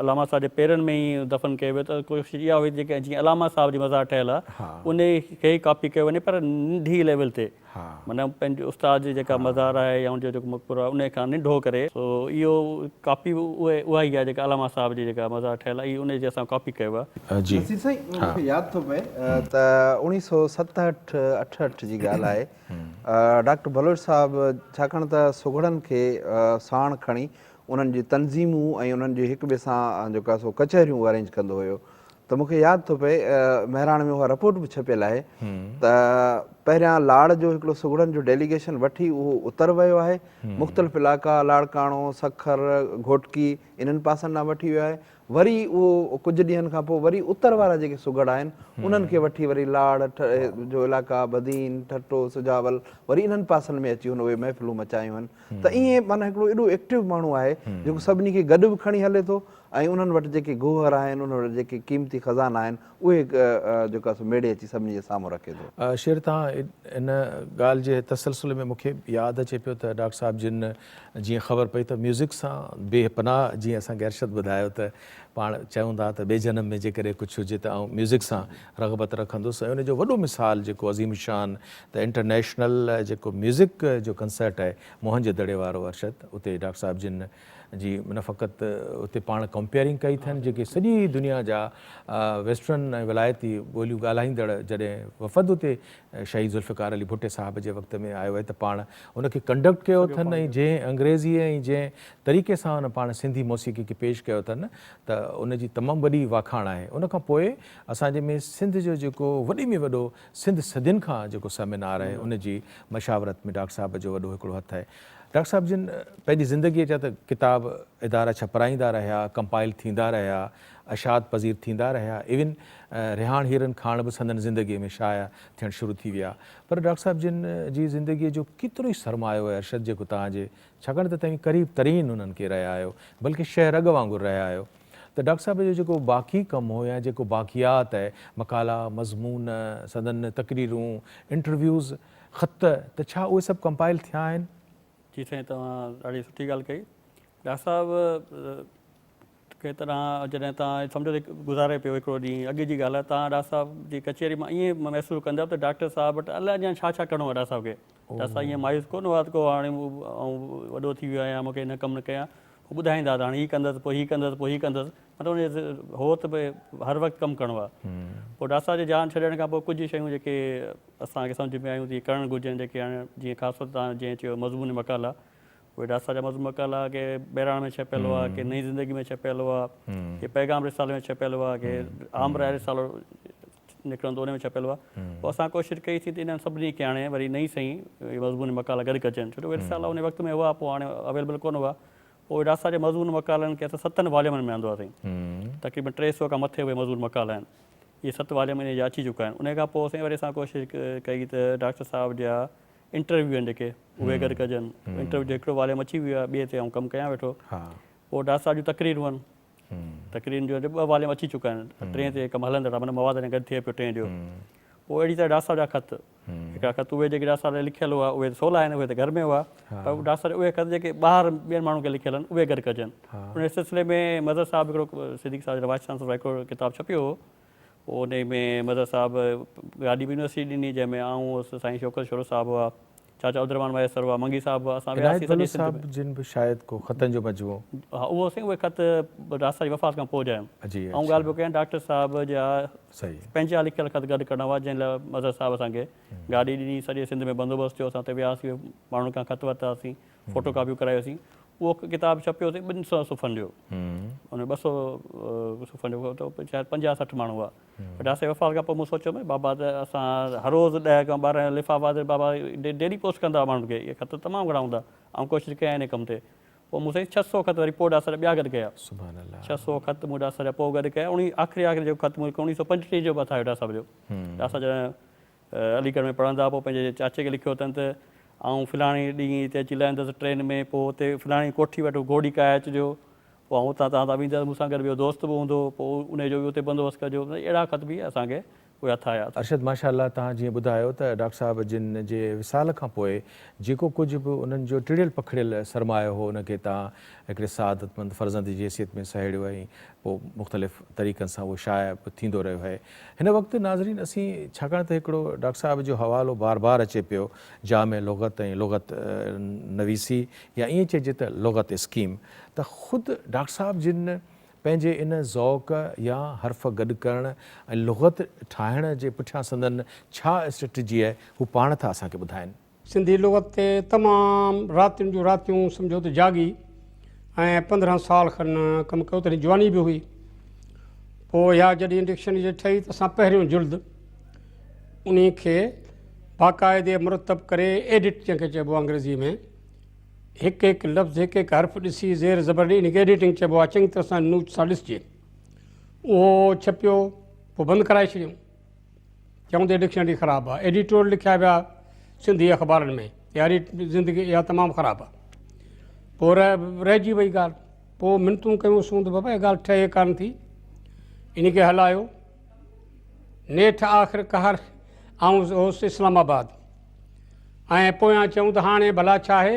علامه صاحب جي پيرن ۾ ئي دفن ڪيو ويو ته ڪوشش اها هئي جيڪي جيئن علامه صاحب جي مزار ٺهيل آهي ان کي ئي ڪاپي ڪيو وڃي پر ننڍي ليول تي معنيٰ پنهنجي استاد جي جيڪا مزار آهي يا ان جو جيڪو مقبرو آهي ان کان ننڍو ڪري سو اهو ڪاپي اهي اها ئي آهي جيڪا علامه صاحب جي جيڪا مزار ٺهيل آهي ان جي اسان ڪاپي ڪيو آهي. جي نصير سائين مون کي ياد ٿو پئي ته اوڻيهه سو ستهٺ اٺهٺ جي ڳالهه آهي ڊاڪٽر بلوچ صاحب ڇاڪاڻ ته سگهڙن کي ساڻ کڻي انهن جي تنظيمون ۽ انهن جي هڪ ٻئي سان جيڪو آهي سو ڪچهريون ارينج ڪندو هيو ته مون کي ياد ٿو پئي مهراڻ ۾ اها رپورٽ به ڇپيل آهي ته پهريان لاڙ جو هڪڙو سگهڙن جو ڊيليگيشن وٺي اهو اتر ويو آهي مختلف علائقا لاڙڪاڻو سکر گهوٽڪي انهن پاسن ڏانهن وٺي ويو آهي وري اهو ڪجهه ڏينهن کان پوء وري اتر وارا جيڪي سگهڙ آهن انهن کي وٺي وري لاڙ جو علائقا بدين ٺٽو سجاول وري انهن پاسن ۾ اچي هن اهي محفلون مچايون آهن ته ائين معنيٰ هڪڙو ايڏو ايڪٽو ماڻهو آهي جيڪو سڀني کي گڏ به کڻي هلي ٿو ۽ انهن وٽ جيڪي گوهر آهن، انهن وٽ جيڪي قيمتي خزانا آهن، اهي جيڪو آهي سو ميڙي اچي سڀني جي سامهون رکي ٿو. شير تان ان ڳالهه جي تسلسل ۾ مون کي ياد اچي پيو ته ڊاڪٽر صاحب جن جيئن خبر پئي ته ميوزڪ سان بي پناهه جيئن اسان کي ارشد ٻڌايو ته پاڻ چئون ٿا ته ٻئي جنم ۾ جيڪڏهن ڪجهه هجي ته آئون ميوزڪ سان رغبت رکندس ۽ ان جو وڏو مثال جيڪو عظيم الشان ته انٽرنيشنل جيڪو ميوزڪ جو ڪنسرٽ آهي موهن جي دڙي وارو ارشد اتي ڊاڪٽر صاحب جن جي نه فقط اتي پاڻ ڪمپيئرنگ ڪئي اٿن جيڪي سڄي دنيا جا ويسٽرن ۽ ولايتي ٻوليون ڳالهائيندڙ جڏهن وفد اتي شهيد ذوالفقار علي ڀٽي صاحب جي وقت ۾ آيو آهي ته پاڻ ان کي ڪنڊڪٽ ڪيو اٿن ۽ جنهن انگريزي ۽ جنهن طريقي سان ان پاڻ سنڌي موسيقي کي پيش ڪيو اٿن ته ان جي تمام وڏي واکاڻ آهي ان کان پوء اسان جي ۾ سنڌ جو جيڪو وڏي ۾ وڏو سنڌ صدين کان جيڪو سيمينار آهي ان جي مشاورت ۾ ڊاڪٽر صاحب جو وڏو هڪڙو هٿ آهي ڊاڪٽر صاحب جن پنهنجي زندگيء جا ته ڪتاب ادارا ڇپرائيندا رهيا، ڪمپائل ٿيندا رهيا، اشاعت پذير ٿيندا رهيا، ايون رهاڻ هيرن کاڻ به سندن زندگيء ۾ شايع ٿيڻ شروع ٿي ويا. پر ڊاڪٽر صاحب جن جي زندگيء جو ڪيترو ئي سرمايو ۽ ارشد جيڪو توهان جي ڇاڪاڻ ته توهين قريب ترين انهن کي رهيا آهيو، بلڪه شهه رڳ وانگر رهيا آهيو ته ڊاڪٽر صاحب جو جيڪو باقي ڪم هو يا جيڪو باقيات آهي، مقالا، مضمون، سندن تقريرون، انٽرويوز، خط ته ڇا اهي سڀ ڪمپائل ٿيا آهن؟ جي سائين توهان ڏاڍي سٺي ڳالهه ڪئي ڊاڪٽر صاحب ڪنهن طرح جڏهن توهان سمجهو ته گذاري پيو هڪڙو ڏينهن اڳ جي ڳالهه آهي توهان ڊاڪٽر صاحب جي ڪچهري مان ائين محسوس ڪندا ته ڊاڪٽر صاحب وٽ الائي اڃا ڇا ڇا ڪرڻو آهي ڊاڪٽر صاحب کي ڊاڪٽر صاحب ائين مايوس ڪونه هئا ته ڪو هاڻي آئون وڏو ٿي ويو آهيان مون کي هن ڪم نه ڪيان هو ٻڌائيندا ته هاڻي هي ڪندس پوء هي ڪندس پوء هي ڪندس مطلب ان جي هو ته ڀئي هر وقت ڪم ڪرڻو آهي پوء ڊاڪٽر صاحب جي جان ڇڏڻ کان پوء ڪجهه شيون جيڪي اسان کي سمجهه ۾ آيون ته اهي ڪرڻ گهرجن جيڪي هاڻي جيئن خاص طور تان جنهن چيو مضمون مقالا اهي ڊاڪٽر صاحب جا مضمون مقالا ڪي ٻهراڻ ۾ ڇپيل هئا ڪي نئين زندگي ۾ ڇپيل هئا ڪي پيغام رسالي ۾ ڇپيل هئا ڪي عام راء رسالو نڪرندو ان ۾ ڇپيل هئا. پوء اسان ڪوشش ڪئي سين ته انهن سڀني کي هاڻي وري نئين سئين اهي مضمون مقالا گڏ ڪجن ڇو جو اهي رسالا ان وقت ۾ هئا پوء هاڻي اويلبل ڪونه هئا. پوء ڊاڪٽر صاحب جي مضمون مقالن کي اسان ستن واليمن ۾ آندو آهي سائين. تقريبن 300 کان مٿي اهي مضمون مقالا آهن. اهي ست واليم انهي جا اچي چڪا آهن. انهي کان پوء سائين وري اسان ڪوشش ڪئي ته ڊاڪٽر صاحب جا انٽرويو آهن جيڪي اهي گڏ ڪجن. انٽرويو جو هڪڙو واليم اچي ويو آهي ٻئي تي آئون ڪم ڪيان ويٺو. پوء ڊاڪٽر صاحب جون تقريرون آهن. تقريرن جو ٻه واليم اچي چڪا آهن. ٽئين تي ڪم هلندڙ آهي معنيٰ مواد اڃا گڏ ٿئي پيو ٽئين جو. پوء اهڙي طرح ڊاڪٽر صاحب جا خط. هڪڙا خط اهي جيڪي ڊاڪٽر صاحب لاء لکيل هئا اهي ته سولا آهن اهي ته گهر ۾ هئا پر ڊاڪٽر صاحب جا اهي خط جيڪي ٻاهر ٻين ماڻهن کي لکيل آهن اهي گڏ ڪجن. ان سلسلي ۾ مظهر صاحب هڪڙو صديق صاحب جڏهن وائيس چانسلر هڪڙو ڪتاب ڇپيو هو پوء انهي ۾ مظهر صاحب گاڏي به يونيورسٽي ڏني جنهن ۾ آئون هوس سائين شوڪت شورو صاحب هئا چاچا عبدالرحمان مهيسر هئا، منگي صاحب هئا، اسان عنايت وياسين سڄي بلوچ سنڌ صاحب ۾. جن به شايد ڪو خطن جو مجموعو. ها اهو سائين اهي خط ڊاڪٽر صاحب جي وفات کان پوء جا آهن. جي آئون اڇا. ڳالهه پيو ڪيان ڊاڪٽر صاحب جا صحيح. پنهنجا لکيل خط گڏ ڪرڻا هئا جنهن لاء مظهر صاحب اسان کي گاڏي ڏني سڄي سنڌ ۾ بندوبست ٿيو اسان اتي وياسين ماڻهن کان خط ورتاسين فوٽو ڪاپيون ڪرايوسين اهو ڪتاب ڇپيو سائين ٻن سئو صفحن جو ان ۾ 200 صفحن جو ته شايد 50 60 ماڻهو هئا. ڊاڪٽر صاحب وفات کان پوء مون سوچيو ته بابا ته اسان هر روز ڏهه کان 12 لفافا ته بابا ڊيلي پوسٽ ڪندا هئا ماڻهن کي اهي خط تمام گهڻا هوندا آئون ڪوشش ڪيان ان ڪم تي پوء مون سائين 600 خط وري پوء ڊاڪٽر صاحب جا ٻيا گڏ ڪيا سبحان الله 600 خط مون ڊاڪٽر صاحب جا پوء گڏ ڪيا انهي آخري آخري جيڪو خط مون 1935 جو به هٿ آيو ڊاڪٽر صاحب جو ڊاڪٽر صاحب جڏهن علي ڳڙهه ۾ پڙهندا پوء پنهنجي چاچي کي لکيو اٿن ته آئون فلاڻي ڏينهن هتي اچي لهندس ٽرين ۾ پوء اتي فلاڻي ڪوٺي وٽ گهوڙي ڪاهي اچجو پوء آئون اتان توهان سان ويندس، مون سان گڏ ٻيو دوست به هوندو، پوء انهيء جو به اتي بندوبست ڪجو. اهڙا خط به اسان کي اهي هٿ آيا. ارشد ماشاء الله توهان جيئن ٻڌايو ته ڊاڪٽر صاحب جن جي وصال کان پوء جيڪو ڪجهه به انهن جو ٽڙيل پکڙيل سرمايو هو ان کي توهان هڪڙي سعادتمند فرزند جي حيثيت ۾ سهيڙيو ۽ پوء مختلف طريقن سان اهو شايع به ٿيندو رهيو آهي. هن وقت ناظرين اسين ڇاڪاڻ ته هڪڙو ڊاڪٽر صاحب جو حوالو بار بار اچي پيو جامع لغت ۽ لغت نويسي يا ائين چئجي ته لغت اسڪيم ته خود ڊاڪٽر صاحب جن پنهنجي ان ذوق يا حرف گڏ ڪرڻ ۽ لغت ٺاهڻ جي پٺيان سندن ڇا اسٽريٽجي آهي هو پاڻ ٿا اسان کي ٻڌائن. سنڌي لغت تي تمام راتين جون راتيون سمجهو ته جاڳي ۽ 15 سال کن ڪم ڪيو تڏهن جواني به هئي. پوء اها جڏهن ڊڪشنري ٺهي ته اسان پهريون جلد انهي کي باقاعدي مرتب ڪري ايڊٽ جنهن کي چئبو آهي انگريزي ۾ هڪ هڪ لفظ هڪ هڪ حرف ڏسي زير زبر ڏئي ان کي ايڊيٽنگ چئبو آهي چڱي طرح سان نوچ سان ڏسجي اهو ڇپيو پوء بند ڪرائي ڇڏيائون چيائون ته ڊڪشنري خراب آهي ايڊيٽوريل لکيا ويا سنڌي اخبارن ۾ ياري زندگي اها تمام خراب آهي پوء رهجي وئي ڳالهه پوء منتون ڪيون سون ته بابا اها ڳالهه ٺهي ڪانه ٿي ان کي هلايو نيٺ آخرڪار آئون هوس اسلام آباد ۽ پويان چيائون ته هاڻي ڀلا ڇا آهي؟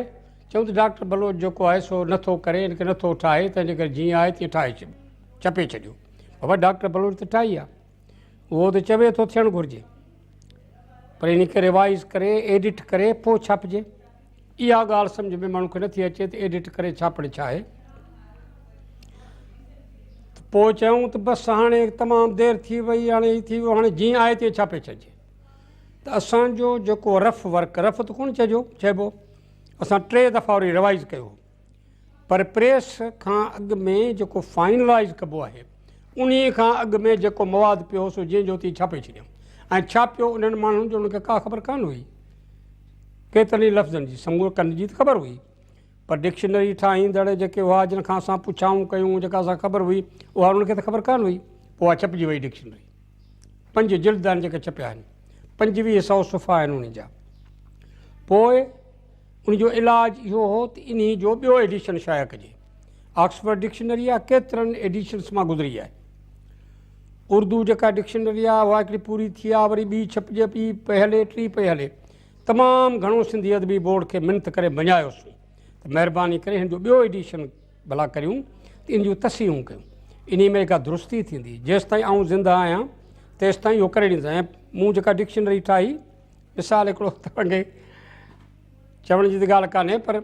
چيائون ته ڊاڪٽر بلوچ جيڪو آهي سو نٿو ڪري، ان کي نٿو ٺاهي، تنهنجي ڪري جيئن آهي تيئن ٺاهي ڇڏيو، ڇپي ڇڏيو. بابا ڊاڪٽر بلوچ ته ٺاهي آهي، اهو ته چوي ٿو ٿيڻ گهرجي، پر ان کي ريوائز ڪري، ايڊٽ ڪري پوء ڇاپجي. اها ڳالهه سمجهه ۾ ماڻهو کي نٿي اچي ته ايڊٽ ڪري ڇاپڻ ڇا آهي. ته پوء چيائون ته بس هاڻي تمام دير ٿي وئي، هاڻي هي ٿي ويو، هاڻي جيئن آهي تيئن ڇاپي ڇڏجي. ته اسان جو جيڪو رف ورڪ، رف ته ڪونه چئجو، چئبو، اسان ٽي دفعا وري ريوائز ڪيو هو پر پريس کان اڳ ۾ جيڪو فائنلائز ڪبو آهي انهي کان اڳ ۾ جيڪو مواد پيو هو سو جيئن جو تيئن ڇاپي ڇڏيائون ۽ ڇاپيو انهن ماڻهن جو انهن کي ڪا خبر ڪانه هئي ڪيترن ئي لفظن جي سمورن ڪن جي ته خبر هئي پر ڊڪشنري ٺاهيندڙ جيڪي هئا جن کان اسان پڇائون ڪيون جيڪا اسان خبر هئي اها انهن کي ته خبر ڪانه هئي پوء اها ڇپجي وئي ڊڪشنري. پنج جلد آهن جيڪي ڇپيا آهن. 25 سئو صفحا آهن انهن جا. پوء ان جو علاج اهو هو ته انهي جو ٻيو ايڊيشن شايع ڪجي. آڪسفرڊ ڊڪشنري آهي ڪيترن ايڊيشنس مان گذري آهي. اردو جيڪا ڊڪشنري آهي اها هڪڙي پوري ٿي آهي وري ٻي ڇپجي پئي پئي هلي ٽي پئي هلي. تمام گهڻو سنڌي ادبي بورڊ کي منٿ ڪري مڃايوسون ته مهرباني ڪري هن جو ٻيو ايڊيشن ڀلا ڪريون ته ان جون تصحيحون ڪيون. انهيء ۾ ڪا درستي ٿيندي. جيستائين آئون زنده آهيان، تيستائين اهو ڪري ڏيندس ۽ مون جيڪا ڊڪشنري ٺاهي، مثال هڪڙو توهان کي چوڻ جي ته ڳالهه ڪانهي پر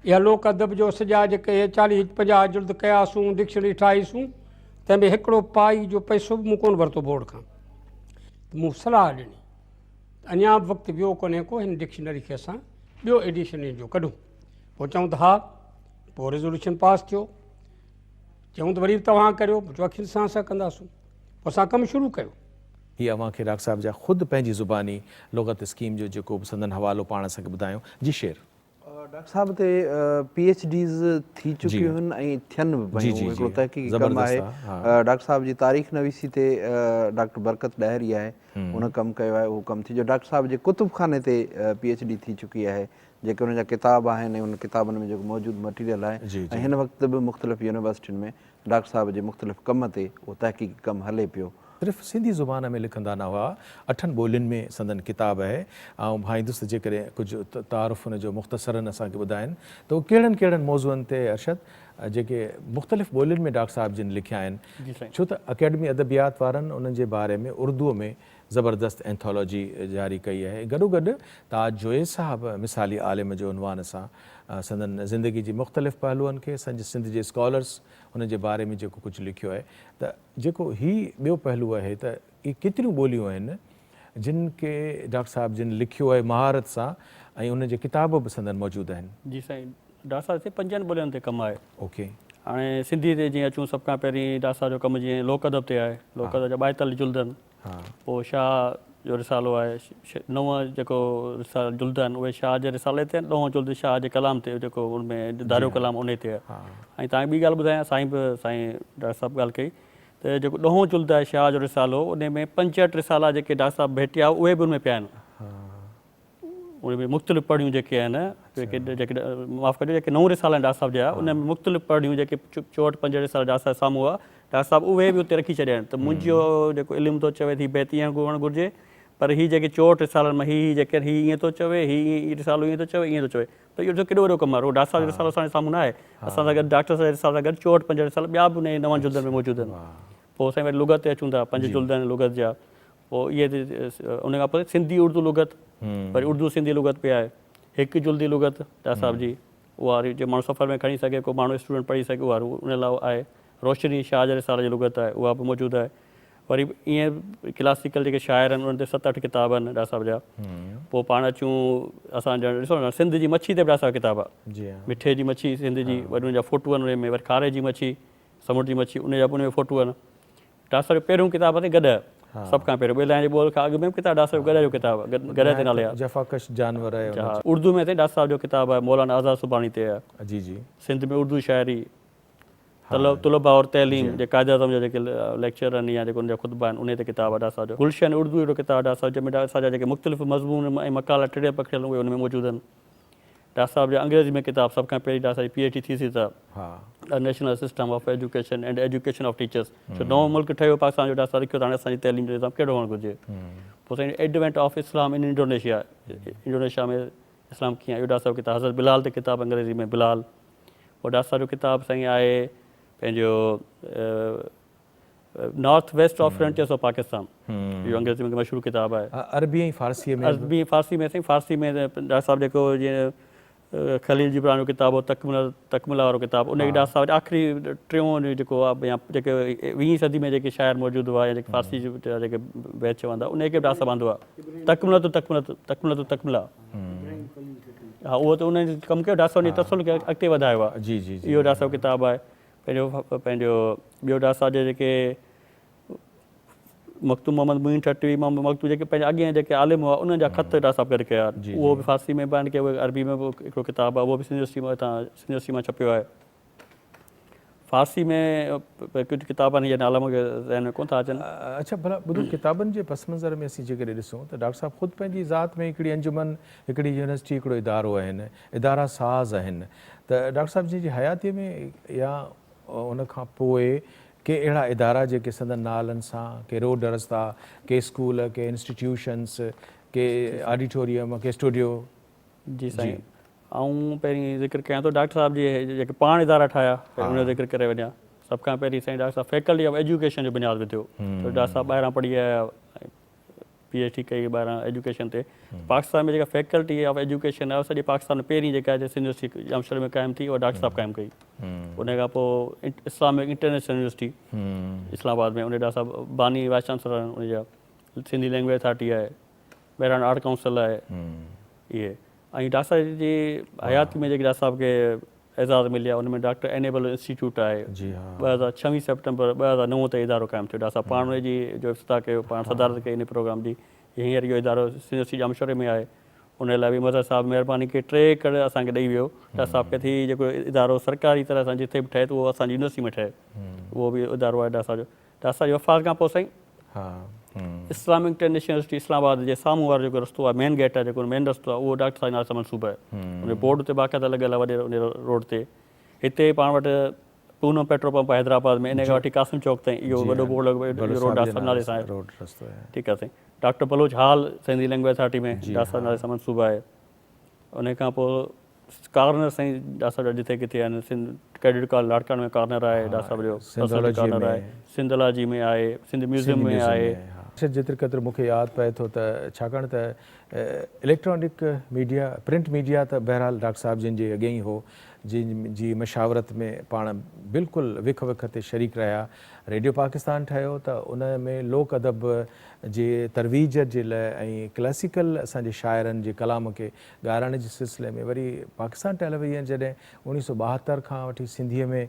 اها لوڪ ادب جو سڄا جيڪي اهي 40 50 جلد ڪياسون، ڊڪشنري ٺاهيسون، تنهن ۾ هڪڙو پائي جو پئسو به مون ڪونه ورتو بورڊ کان. ته مون صلاح ڏني ته اڃا به وقت ويو ڪونهي ڪو، هن ڊڪشنري کي اسان ٻيو ايڊيشن ان جو ڪڍون. پوء چئون ته ها، پوء ريزوليوشن پاس ٿيو. چئون ته وري به توهان ڪريو، چئو اکين سان اسان ڪنداسون. پوء اسان ڪم شروع ڪيو. هي اوهان کي ڊاڪٽر صاحب جا خود پنهنجي زباني لغت اسڪيم جو جيڪو به سندن حوالو پاڻ اسان کي ٻڌايو. جي شير. ڊاڪٽر صاحب تي پي ايڇ ڊيز ٿي چڪيون آهن ۽ ٿين به پيون هڪڙو تحقيقي ڪم آهي ڊاڪٽر صاحب جي تاريخ نويسي تي ڊاڪٽر برڪت ڏاهري آهي ان ڪم ڪيو آهي اهو ڪم ٿي جو ڊاڪٽر صاحب جي ڪتب خاني تي پي ايڇ ڊي ٿي چڪي آهي جيڪي ان جا ڪتاب آهن ۽ ان ڪتابن ۾ جيڪو موجود مٽيريل آهي ۽ هن وقت به مختلف يونيورسٽين ۾ ڊاڪٽر صاحب جي مختلف ڪم تي اهو تحقيقي ڪم هلي پيو. صرف سنڌي زبان ۾ لکندا نه هئا، اٺن ٻولين ۾ سندن ڪتاب اهي. آئون ڀائيندس ته جيڪڏهن ڪجهه تعارف ان جو مختصراً اسان کي ٻڌائين ته اهي ڪهڙن ڪهڙن موضوعن تي ارشد جيڪي مختلف ٻولين ۾ ڊاڪٽر صاحب جن لکيا آهن، ڇو ته اڪيڊمي ادبيات وارن انهن جي باري ۾ اردوء ۾ زبردست اينٿالاجي جاري ڪئي آهي ۽ گڏوگڏ تاج جويي صاحب مثالي عالم جي عنوان سان سندن زندگي جي مختلف پهلوئن کي سنج سنڌ جي اسڪالرس ان جي باري ۾ جيڪو ڪجهه لکيو آهي ته جيڪو هي ٻيو پهلو آهي ته اهي ڪيتريون ٻوليون آهن جن کي ڊاڪٽر صاحب جن لکيو آهي مهارت سان ۽ ان جي ڪتاب به سندن موجود آهن. جي سائين ڊاڪٽر صاحب سائين پنجن ٻولين تي ڪم آهي. اوڪي. هاڻي سنڌي تي جيئن اچون سڀ کان پهرين ڊاڪٽر صاحب جو ڪم جيئن لوڪ ادب تي آهي لوڪ ادب جا ٻائيتاليهه جلد آهن. پوء شاهه جو رسالو آهي، نو جيڪو رسالا جلد آهن اهي شاهه جي رسالي تي آهن، ڏهون جلد شاهه جي ڪلام تي جيڪو ان ۾ ڌاريو ڪلام انهي تي آهي. ۽ توهان کي ٻي ڳالهه ٻڌايان سائين به سائين ڊاڪٽر صاحب ڳالهه ڪئي ته جيڪو ڏهون جلد آهي شاهه جو رسالو انهي ۾ 65 رسالا جيڪي ڊاڪٽر صاحب ڀيٽيا اهي به ان ۾ پيا آهن. ان ۾ مختلف پڙهڻيون جيڪي آهن جيڪي جيڪي معاف ڪجو جيڪي نون رسالا آهن ڊاڪٽر صاحب جا ان ۾ مختلف پڙهڻيون جيڪي 64 پنج رسالا ڊاڪٽر صاحب سامهون هئا ڊاڪٽر صاحب اهي به اتي رکي ڇڏيا آهن ته منهنجو جيڪو علم ٿو چوي ته هي بيت ائين هئڻ گهرجي پر هي جيڪي 64 رسالن ۾ هي هي جيڪي هي ائين ٿو چوي هي هي رسالو ائين ٿو چوي ائين ٿو چوي ته اهو ڏسو ڪيڏو وڏو ڪم آهي رڳو ڊاڪٽر صاحب جو رسالو اسان جي سامهون نه آهي اسان سان گڏ ڊاڪٽر صاحب جي رسالي سان گڏ 64 پنج رسالا ٻيا به انهي نون جلدن ۾ موجود آهن پوء سائين وري لغت تي اچون ٿا پنج جلد آهن لغت جا پوء اهي ان کان پوء سنڌي اردو لغت وري اردو سنڌي لغت به آهي هڪ جلدي لغت ڊاڪٽر صاحب جي اها وري جي ماڻهو سفر ۾ کڻي سگهي ڪو ماڻهو اسٽوڊنٽ پڙهي سگهي اها ان لاء آهي روشني شاهه جي رسالي جي لغت آهي اها به موجود آهي وري ائين ڪلاسيڪل جيڪي شاعر آهن انهن تي ست اٺ ڪتاب آهن ڊاڪٽر صاحب جا پوء پاڻ اچون اسان ڄڻ ڏسو نه سنڌ جي مڇي تي به ڊاڪٽر صاحب ڪتاب آهي مٺي جي مڇي سنڌ جي وري ان جا فوٽو آهن ان ۾ وري کاري جي مڇي سمنڊ جي مڇي ان جا به ان ۾ فوٽو آهن ڊاسر جو پهريون ڪتاب اٿئي گڏهه. سڀ کان پهريون ٻيلائين جي ٻول کان اڳ ۾ به ڪتاب ڊاسر جو گڏهه جو ڪتاب آهي. گڏهه تي نالي آهي. جفاڪش جانور آهي ان جو. اردو ۾ اٿئي ڊاسر صاحب جو ڪتاب آهي مولانا آزاد سبحاني تي آهي. جي جي. سنڌ ۾ اردو شاعري، طلبه اور تعليم جي قائد اعظم جا جيڪي ليڪچر آهن يا جيڪي ان جا خطبا آهن انهي تي ڪتاب آهي ڊاسر صاحب جو. گلشن اردو اهڙو ڪتاب آهي ڊاسر صاحب جنهن ۾ ڊاسر صاحب جا جيڪي مختلف مضمون ۽ مقالا ٽڙيل پکڙيل اهي ان ۾ موجود آهن. ڊاڪٽر صاحب جا انگريزي ۾ ڪتاب سڀ کان پهرين ڊاڪٽر صاحب جي پي ايڇ ڊي ٿيسز آ national system of education and education of teachers ڇو نئون ملڪ ٺهيو پاڪستان جو ڊاڪٽر صاحب لکيو ته هاڻي اسان جي تعليم جو نظام ڪهڙو هئڻ گهرجي پوء سائين advent of Islam in Indonesia Indonesia ۾ اسلام ڪيئن آيو ڊاڪٽر صاحب ڪتاب حضرت بلال تي ڪتاب انگريزي ۾ بلال پوء ڊاڪٽر صاحب جو ڪتاب سائين آهي پنهنجو north west of frontiers of Pakistan اهو انگريزي ۾ مشهور ڪتاب آهي. عربي ۽ فارسي ۾ عربي ۽ فارسي ۾ سائين فارسي ۾ ڊاڪٽر صاحب جيڪو جيئن خليل جبران جو ڪتاب هو تڪمله تڪمله وارو ڪتاب ان کي ڊاڪٽر صاحب آخري ٽيون جيڪو آهي يا جيڪي ويهين صدي ۾ جيڪي شاعر موجود هئا يا جيڪي فارسي جا جيڪي بيت چوندا ان کي به ڊاڪٽر صاحب آندو آهي تڪمله تو تڪمله تڪمله تو تڪمله ها اهو ته انهن ڪم ڪيو ڊاڪٽر صاحب ان تسلسل کي اڳتي وڌايو آهي جي جي اهو ڊاڪٽر صاحب ڪتاب آهي پنهنجو پنهنجو ٻيو ڊاڪٽر صاحب جا جيڪي مخدوم محمد معين ٺٽوي محمد مخدوم جيڪي پنهنجا اڳين جيڪي عالم هئا انهن جا خط ڊاڪٽر صاحب گڏ ڪيا اهو به فارسي ۾ به آهن ڪي اهي عربي ۾ به هڪڙو ڪتاب آهي اهو به سنڌ يونيورسٽي مان هتان سنڌ يونيورسٽي مان ڇپيو آهي فارسي ۾ ڪجهه ڪتاب آهن جا نالا مون کي ذهن ۾ ڪونه ٿا اچن. اڇا ڀلا ٻڌو ڪتابن جي پس منظر ۾ اسين جيڪڏهن ڏسون ته ڊاڪٽر صاحب خود پنهنجي ذات ۾ هڪڙي انجمن هڪڙي يونيورسٽي هڪڙو ادارو آهن ادارا ساز آهن ته ڊاڪٽر صاحب جن جي حياتيء ۾ يا ان کان پوء ڪي اهڙا ادارا جيڪي سندن نالن سان ڪي روڊ رستا، ڪي اسڪول، ڪي انسٽيٽيوشنس، ڪي آڊيٽوريم، ڪي اسٽوڊيو. جي سائين آئون پهرين ذڪر ڪيان ٿو ڊاڪٽر صاحب جي جيڪي پاڻ ادارا ٺاهيا پهرين ان جو ذڪر ڪري وڃان سڀ کان پهرين سائين ڊاڪٽر صاحب فيڪلٽي آف ايجوڪيشن جو بنياد وڌيو ڇو ڊاڪٽر صاحب ٻاهران پڙهي آيا پي ايڇ ڊي ڪئي ٻاهران ايجوڪيشن تي پاڪستان ۾ جيڪا فيڪلٽي آف ايجوڪيشن آهي سڄي پاڪستان ۾ پهرين جيڪا سنڌ يونيورسٽي ڄامشوري ۾ قائم ٿي اها ڊاڪٽر صاحب قائم ڪئي ان کان پوء اسلامڪ انٽرنيشنل يونيورسٽي اسلام آباد ۾ ان ڊاڪٽر صاحب باني وائس چانسلر آهن ان جا سنڌي لينگويج اٿارٽي آهي مهراڻ آرٽ ڪائونسل آهي اهي ۽ ڊاڪٽر صاحب جي حياتي ۾ جيڪي ڊاڪٽر صاحب کي اعزاز مليا ان ۾ ڊاڪٽر اينيبل انسٽيٽيوٽ آهي 2026 سيپٽمبر 2009 تي ادارو قائم ٿيو ڊاڪٽر صاحب پاڻ ان جي جو افتتاح ڪيو پاڻ صدارت ڪئي ان پروگرام جي هينئر اهو ادارو سنڌ يونيورسٽي ڄامشوري ۾ آهي ان لاء به مظهر صاحب مهرباني ڪئي 3 ايڪڙ اسان کي ڏئي ويو ڊاڪٽر صاحب کي ٿي جيڪو ادارو سرڪاري طرح سان جتي به ٺهي ته اهو اسان جي يونيورسٽي ۾ ٺهي اهو به ادارو آهي ڊاڪٽر صاحب جو ڊاڪٽر صاحب جي وفات کان پوء سائين اسلامڪ انٽرنيشنل يونيورسٽي اسلام آباد جي سامهون وارو جيڪو رستو آهي مين گيٽ آهي جيڪو مين رستو آهي اهو ڊاڪٽر صاحب جي نالي سان منسوب آهي ان جو بورڊ اتي باقاعده لڳل آهي وڏي ان روڊ تي هتي پاڻ وٽ پونم پيٽرول پمپ آهي حيدرآباد ۾ ان کان وٺي قاسم چوڪ تائين اهو وڏو بورڊ لڳو اهو روڊ ڊاڪٽر صاحب نالي سان آهي ٺيڪ آهي سائين doctor Baloch hall Sindhi language authority ۾ doctor صاحب نالي سان منسوب آهي ان کان پوء ڪارنر سائين ڊاڪٽر صاحب جا جتي ڪٿي آهن سنڌ ڪيڊٽ ڪاليج لاڙڪاڻي ۾ ڪارنر آهي ڊاڪٽر صاحب جو ڪارنر آهي سنڌالاجي ۾ آهي سنڌ ميوزيم ۾ آهي. جيتري قدر مون کي ياد پئي ٿو ته ڇاڪاڻ ته اليڪٽرانڪ ميڊيا پرنٽ ميڊيا ته بهرحال ڊاڪٽر صاحب جن جي اڳي ئي هو جن جي مشاورت ۾ پاڻ بلڪل وک وک تي شريڪ رهيا ريڊيو پاڪستان ٺهيو ته ان ۾ لوڪ ادب جي ترويج جي لاء ۽ ڪلاسيڪل اسان جي شاعرن جي ڪلام کي ڳارائڻ جي سلسلي ۾ وري پاڪستان ٽيليويزن جڏهن 1972 کان وٺي سنڌيء ۾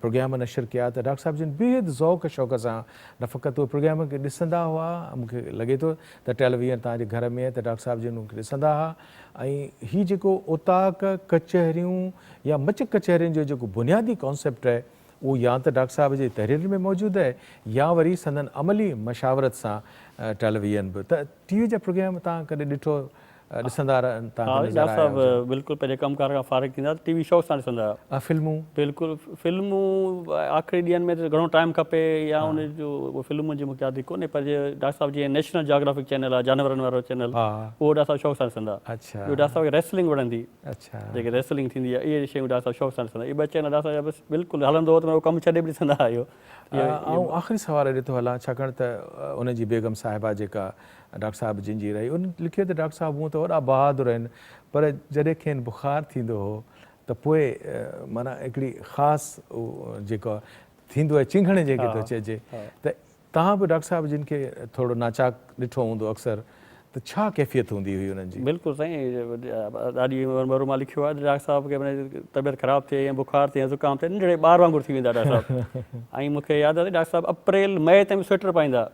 پروگرام نشر ڪيا ته ڊاڪٽر صاحب جن بيحد ذوق شوق سان نه فقط اهي پروگرام کي ڏسندا هئا، مون کي لڳي ٿو ته ٽيليويزن توهان جي گهر ۾ آهي ته ڊاڪٽر صاحب جن ان کي ڏسندا هئا ۽ هي جيڪو اوطاق، ڪچهريون يا مچ ڪچهرين جو جيڪو بنيادي ڪانسيپٽ آهي اهو يا ته ڊاڪٽر صاحب جي تحريرن ۾ موجود آهي يا وري سندن عملي مشاورت سان ٽيليويزن به ته ٽي وي جا پروگرام توهان ڪڏهن ڏٺو ڏسندا رهن توهان کي نظر آيا ها ڊاڪٽر صاحب بلڪل پنهنجي ڪم ڪار کان فارغ ٿيندا ته ٽي وي شوق سان ڏسندا ها. فلمون؟ بلڪل فلمون آخري ڏينهن ۾ ته گهڻو ٽائيم کپي يا ان جو فلمن جي مونکي عادت ڪونهي پر جي ڊاڪٽر صاحب جيئن نيشنل جاگرافڪ چينل آهي جانورن وارو چينل اهو ڊاڪٽر صاحب شوق سان ڏسندا ٻيو ڊاڪٽر صاحب کي ريسلنگ وڻندي جيڪي ريسلنگ ٿيندي آهي اهي شيون ڊاڪٽر صاحب شوق سان ڏسندا اهي ٻه چينل ڊاڪٽر صاحب بس بلڪل هلندو هو ته اهو ڪم ڇڏي به ڏسندا هئا اهو. آئون آخري سوال ڏي ٿو هلان ڇاڪاڻ ته ان جي بيگم صاحبه جيڪا ڊاڪٽر صاحب جن جي رهي ان لکيو ته ڊاڪٽر صاحب هونء ته وڏا بهادر آهن پر جڏهن کين بخار ٿيندو هو ته پوء معنيٰ هڪڙي خاص جيڪو ٿيندو آهي چنگهڻ جنهن کي ٿو چئجي ته توهان به ڊاڪٽر صاحب جن کي ٿورو ناچاڪ ڏٺو هوندو اڪثر ته ڇا ڪيفيت هوندي هئي انهن جي؟ بلڪل سائين ڏاڏي مرحومه لکيو آهي ته ڊاڪٽر صاحب کي طبيعت خراب ٿئي يا بخار ٿئي يا زڪام ٿئي ننڍڙي ٻار وانگر ٿي ويندا ڊاڪٽر صاحب ۽ مون کي ياد آهي ڊاڪٽر صاحب اپريل مئي تائين به سوئيٽر پائيندا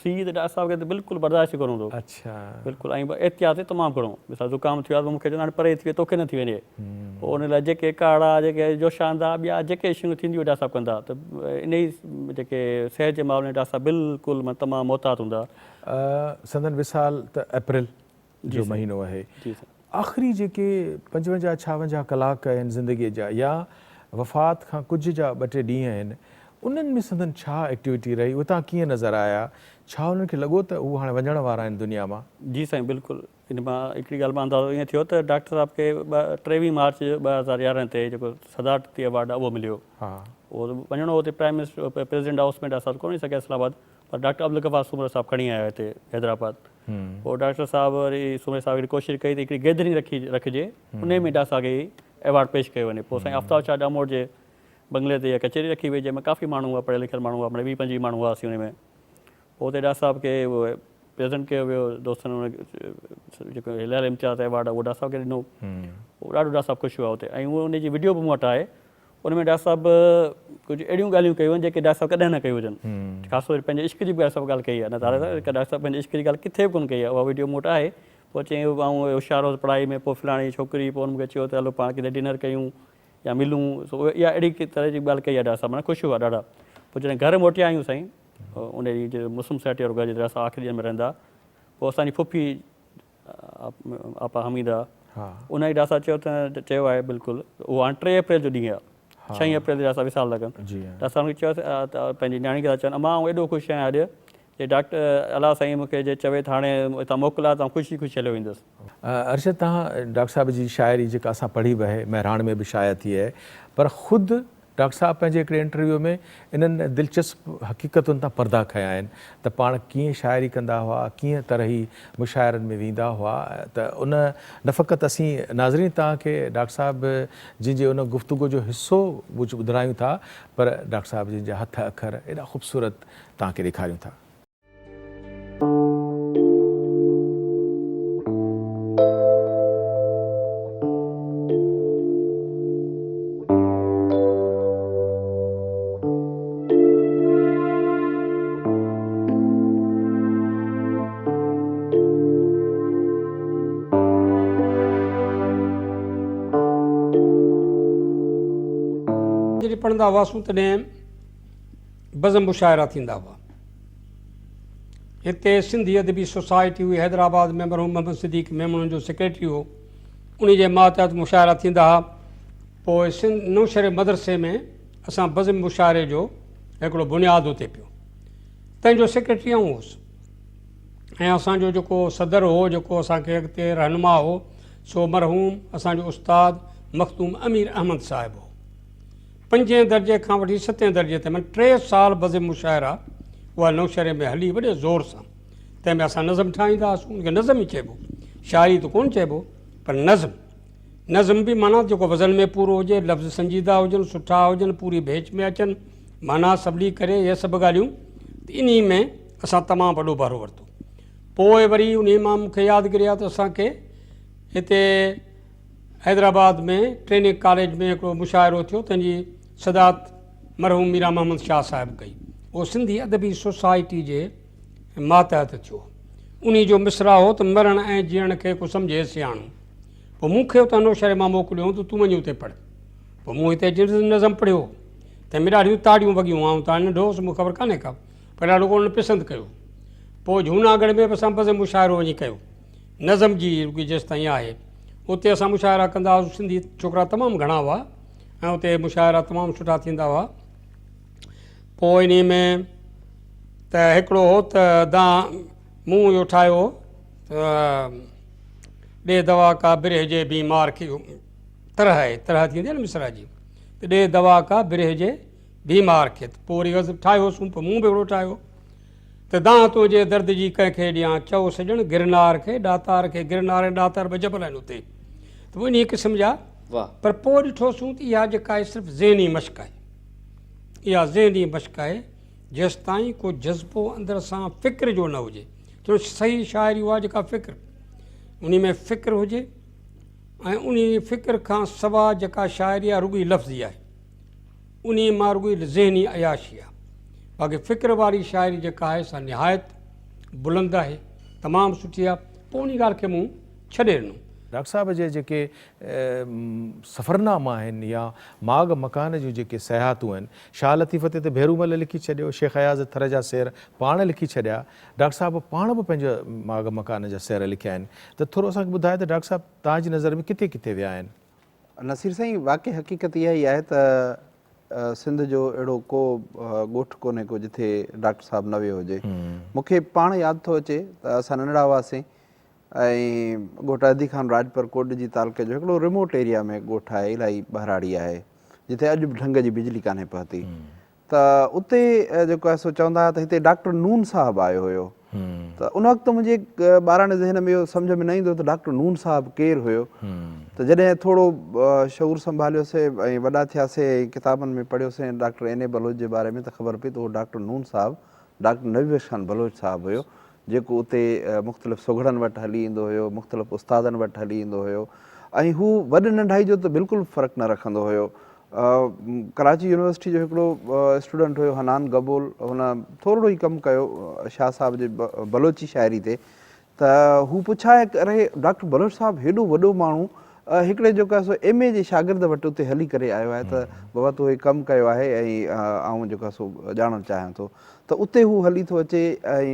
سيء ته ڊاڪٽر صاحب کي ته بلڪل برداشت ئي ڪونه هوندو. اڇا. بلڪل ۽ احتياط به تمام گهڻو. مثال زڪام ٿيو آهي ته مون کي چوندا هاڻي پري ٿي وڃ توکي نه ٿي وڃي. پوء ان لاء جيڪي ڪاڙها جيڪي جوشاندا ٻيا جيڪي شيون ٿينديون ڊاڪٽر صاحب ڪندا ته انهي جيڪي صحت جي معاملي ۾ ڊاڪٽر صاحب بلڪل تمام محتاط هوندا. سندن وصال ته اپريل جو مهينو آهي. آخري جيڪي 55 56 ڪلاڪ آهن زندگيء جا يا وفات کان ڪجهه جا ٻه ٽي ڏينهن آهن انهن ۾ سندن ڇا ايڪٽيوٽي رهي اهي توهان ڪيئن نظر آيا ڇا انهن کي لڳو ته هو هاڻي وڃڻ وارا آهن دنيا مان؟ جي سائين بلڪل ان مان هڪڙي ڳالهه مان اندازو ائين ٿيو ته ڊاڪٽر صاحب کي 23 مارچ 2011 تي جيڪو صدارتي ايوارڊ آهي اهو مليو اهو وڃڻو هو اتي prime minister president house ۾ doctor صاحب ڪونه وڃي سگهيا اسلام آباد پر ڊاڪٽر عبدالغفار سومرو صاحب کڻي آيا هتي حيدرآباد. پوء ڊاڪٽر صاحب وري سومري صاحب هڪڙي ڪوشش ڪئي ته هڪڙي گيدرنگ رکي رکجي انهي ۾ ڊاڪٽر صاحب کي ايوارڊ پيش ڪيو وڃي. پوء سائين آفتاب شاهه ڄاموٽ جي بنگلي تي اها ڪچهري رکي وئي جنهن ۾ ڪافي ماڻهو هئا پڙهيل لکيل ماڻهو هئا مڙئي 20 25 ماڻهو هئاسين انهي ۾. پوء اتي ڊاڪٽر صاحب کي اهو پريزنٽ ڪيو ويو دوستن ان جيڪو هلال امتياز ايوارڊ اهو ڊاڪٽر صاحب کي ڏنو. پوء ڏاڍو ڊاڪٽر صاحب خوش هئا اتي ۽ اهو ان جي وڊيو به مون وٽ آهي. ان ۾ ڊاڪٽر صاحب ڪجهه اهڙيون ڳالهيون ڪيون آهن جيڪي ڊاڪٽر صاحب ڪڏهن نه ڪيون هجن. خاص طور پنهنجي عشق جي به ڊاڪٽر صاحب ڳالهه ڪئي آهي نه ته ڊاڪٽر صاحب پنهنجي عشق جي ڳالهه ڪٿي به ڪونه ڪئي آهي. اها وڊيو مون وٽ آهي. پوء چيائين آئون هوشيار هوس پڙهائي ۾ پوء فلاڻي ڇوڪري پوء ان مون کي چيو ته هلو پاڻ ڪٿي ڊنر ڪيون يا ملون سو اها اهڙي طرح جي ڳالهه ڪئي آهي ڊاڪٽر صاحب معنيٰ خوش هئا ڏاڍا. پوء جڏهن گهر موٽيا آهيون سائين ان ڏينهن جي مسلم سوسائٽي وارو گهر جتي ڊاڪٽر صاحب آخري ڏينهن ۾ رهندا پوء اسان جي ڦڦي آپا حميده ان کي ڊاڪٽر صاحب چيو ته چيو آهي بلڪل اهو هاڻي 3 اپريل جو ڏينهن آهي 6 اپريل تي ڊاڪٽر صاحب وصال ٿا ڪن ڊاڪٽر صاحب ان کي چيو ته پنهنجي نياڻي کي ٿا چون امان آئون ايڏو خوش آهيان اڄ جي ڊاڪٽر الله سائين مون کي جي چوي ته هاڻي هتان موڪلاء ته آئون خوشي خوشي هليو ويندس. ارشد توهان ڊاڪٽر صاحب جي شاعري جيڪا اسان پڙهي به آهي مهراڻ ۾ به شايع ٿي آهي پر خود ڊاڪٽر صاحب پنهنجي هڪڙي انٽرويو ۾ انهن دلچسپ حقيقتن تان پردا کنيا آهن ته پاڻ ڪيئن شاعري ڪندا هئا، ڪيئن طرحي مشاعرن ۾ ويندا هئا ته ان نه فقط اسين ناظرين توهان کي ڊاڪٽر صاحب جن جي ان گفتگو جو حصو ٻڌرايون ٿا پر ڊاڪٽر صاحب جن جا هٿ اکر ايڏا خوبصورت توهان کي ڏيکاريون ٿا. جڏهن پڙهندا هئاسون تڏهن بزم مشاعرا ٿيندا هئا. هتي سنڌي ادبي سوسائٽي هئي حيدرآباد ۾ مرحوم محمد صديق ميمڻ جو سيڪريٽري هو. انهي جي ماتحت مشاعرا ٿيندا ها. پوء سنڌ نوشهري مدرسي ۾ اسان بزم مشاعري جو هڪڙو بنياد اتي پيو. تنهن جو سيڪريٽري آئون هوس ۽ اسان جو جيڪو صدر هو جيڪو اسان کي اڳتي رهنما هو سو مرحوم اسان جو استاد مخدوم امير احمد صاحب هو. پنجين درجي کان وٺي ستين درجي تائين معنيٰ ٽي سال بزم مشاعره اها نوشهري ۾ هلي وڏي زور سان. تنهن ۾ اسان نظم ٺاهيندا هئاسون ان کي نظم ئي چئبو شاعري ته ڪونه چئبو پر نظم نظم به معنيٰ جيڪو وزن ۾ پورو هجي لفظ سنجيده هجن سٺا هجن پوري ڀيچ ۾ اچن معنيٰ سولي ڪري اهي سڀ ڳالهيون ته انهي ۾ اسان تمام وڏو بهرو ورتو پوء وري انهي مان مون کي يادگيري آهي ته اسان کي هتي حيدرآباد ۾ ٽريننگ ڪاليج ۾ هڪڙو مشاعرو ٿيو تنهن جي صدارت مرحوم ميران محمد شاهه صاحب ڪئي اهو سنڌي ادبي سوسائٽي جي ماتحت ٿيو. انهي جو مصرع هو ته مرڻ ۽ جيئڻ کي ڪو سمجهي سياڻو. پوء مون کي اتان نوشهري مان موڪليو ته تون وڃي اتي پڙهه. پوء مون هتي اچي نظم پڙهيو. تنهن ۾ ڏاڍيون تاڙيون وڳيون. آئون ته ننڍو هوس، مون کي خبر ڪانهي ڪا، پر ڏاڍو ڪو انهن پسند ڪيو. پوء جهوناڳڙهه ۾ به اسان بزم مشاعرو وڃي ڪيو. نظم جي رڳي جيستائين آهي. اتي اسان مشاعرا ڪندا هئاسون. سنڌي ڇوڪرا تمام گهڻا هئا ۽ اتي مشاعرا تمام سٺا ٿيندا هئا. پوء انهيء ۾ ته هڪڙو هو ته دانهن مون اهو ٺاهيو هو ته ڏي دوا ڪا برهه جي بيمار کي طرح آهي طرح ٿيندي آهي نه مصرع جي ته ڏي دوا ڪا برهه جي بيمار کي ته پوء وري غزل ٺاهيوسون پوء مون به هڪڙو ٺاهيو ته دانهن تنهنجي درد جي ڪنهن کي ڏيان چئو سڄڻ گرنار کي ڏاتار کي گرنار ۽ ڏاتار ٻه جبل آهن اتي ته پوء انهيء قسم جا پر پوء ڏٺوسون ته اها جيڪا آهي صرف ذهني مشق آهي اها ذهني مشق آهي، جيستائين ڪو جذبو اندر سان فڪر جو نه هجي. ڇو صحيح شاعري اها جيڪا فڪر انهي ۾ فڪر هجي ۽ انهي فڪر کان سوا جيڪا شاعري آهي رڳي لفظي آهي. انهي مان رڳي ذهني عياشي آهي. باقي فڪر واري شاعري جيڪا آهي سا نهايت بلند آهي، تمام سٺي آهي. پوء انهي ڳالهه کي مون ڇڏي ڏنو. ڊاڪٽر صاحب جي جيڪي سفرناما آهن يا ماڳ مڪان جون جيڪي سياحتون آهن، شاهه لطيف تي ته ڀيرومل لکي ڇڏيو، شيخ اياز ٿر جا سير پاڻ لکي ڇڏيا، ڊاڪٽر صاحب پاڻ به پنهنجا ماڳ مڪان جا سير لکيا آهن ته ٿورو اسان کي ٻڌايو ته ڊاڪٽر صاحب توهان جي نظر ۾ ڪٿي ڪٿي ويا آهن؟ نصير سائين واقعي حقيقت اها ئي آهي ته سنڌ جو اهڙو ڪو ڳوٺ ڪونهي ڪو جٿي ڊاڪٽر صاحب نه ويو هجي. مون کي پاڻ ياد ٿو اچي ته اسان ننڍڙا هئاسين ۽ ڳوٺ احدي خان راڄپر ڪوٽ جي تعلقي جو هڪڙو ريموٽ ايريا ۾ ڳوٺ آهي الاهي ٻهراڙي آهي جتي اڄ به ڍنگ جي بجلي ڪانهي پهتي ته اتي جيڪو آهي سو چوندا هئا ته هتي ڊاڪٽر نون صاحب آيو هيو ته ان وقت منهنجي ٻاراڻي ذهن ۾ اهو سمجهه ۾ نه ايندو ته ڊاڪٽر نون صاحب ڪير هيو ته جڏهن ٿورو شعور سنڀاليوسي ۽ وڏا ٿياسي ۽ ڪتابن ۾ پڙهيوسي ڊاڪٽر اين اي بلوچ جي باري ۾ ته خبر پئي ته اهو ڊاڪٽر نون صاحب ڊاڪٽر نبي بخش خان بلوچ صاحب هيو جيڪو اتي مختلف سگهڙن وٽ هلي ايندو هيو، مختلف استادن وٽ هلي ايندو هيو ۽ هو وڏ ننڍائي جو ته بلڪل به فرق نه رکندو هيو. ڪراچي يونيورسٽي جو هڪڙو اسٽوڊنٽ هيو حنان گبول، هن ٿورڙو ئي ڪم ڪيو شاهه صاحب جي بلوچي شاعري تي ته هو پڇائي ڪري ڊاڪٽر بلوچ صاحب هيڏو وڏو ماڻهو هڪڙي جيڪو آهي سو ايم اي جي شاگرد وٽ اتي هلي ڪري آيو آهي ته بابا تو هي ڪم ڪيو آهي ۽ آئون جيڪو آهي سو ڄاڻڻ چاهيان ٿو ته اتي هو هلي ٿو اچي ۽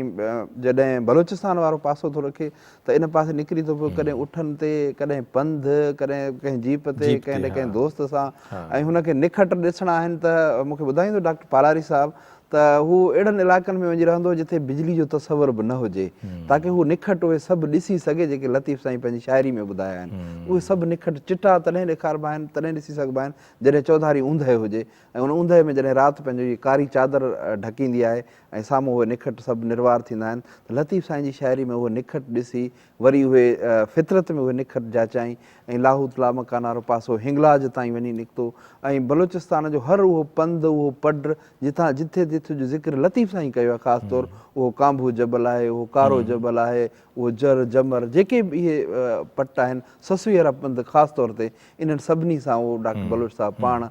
جڏهن بلوچستان وارو پاسو ٿو رکي ته ان پاسي نڪري ٿو پيو ڪڏهن اٺن تي ڪڏهن پنڌ ڪڏهن ڪنهن جيپ تي ڪنهن نه ڪنهن دوست سان ۽ هن کي نکٽ ڏسڻا آهن ته مون کي ٻڌائيندو ڊاڪٽر پالاري صاحب ته هو اهڙن علائقن ۾ وڃي رهندو جتي بجلي جو تصور به نه هجي تاڪه هو نکٽ اهي سڀ ڏسي سگهي جيڪي لطيف سائين پنهنجي شاعري ۾ ٻڌايا آهن. اهي سڀ نکٽ چٽا تڏهن ڏيکاربا آهن، تڏهن ڏسي سگهبا آهن جڏهن چوڌاري اوندهه هجي ۽ ان اوندهه ۾ جڏهن رات پنهنجو هي ڪاري چادر ڍڪيندي آهي ۽ سامهون اهي نکٽ سڀ نروار ٿيندا آهن ته لطيف سائين جي شاعري ۾ اهي نکٽ ڏسي وري اهي فطرت ۾ اهي نکٽ جاچيائين ۽ لاهوت لامڪان وارو پاسو هنگلاج تائين وڃي نڪتو ۽ بلوچستان جو هر اهو پنڌ اهو پڊ جتان جٿي جٿي جو ذڪر لطيف سائين ڪيو آهي خاص طور اهو ڪانڀو جبل آهي اهو ڪارو جبل آهي اهو جر جمر جيڪي به اهي پٽ آهن سسئي وارا پنڌ خاص طور تي انهن سڀني سان اهو ڊاڪٽر بلوچ صاحب پاڻ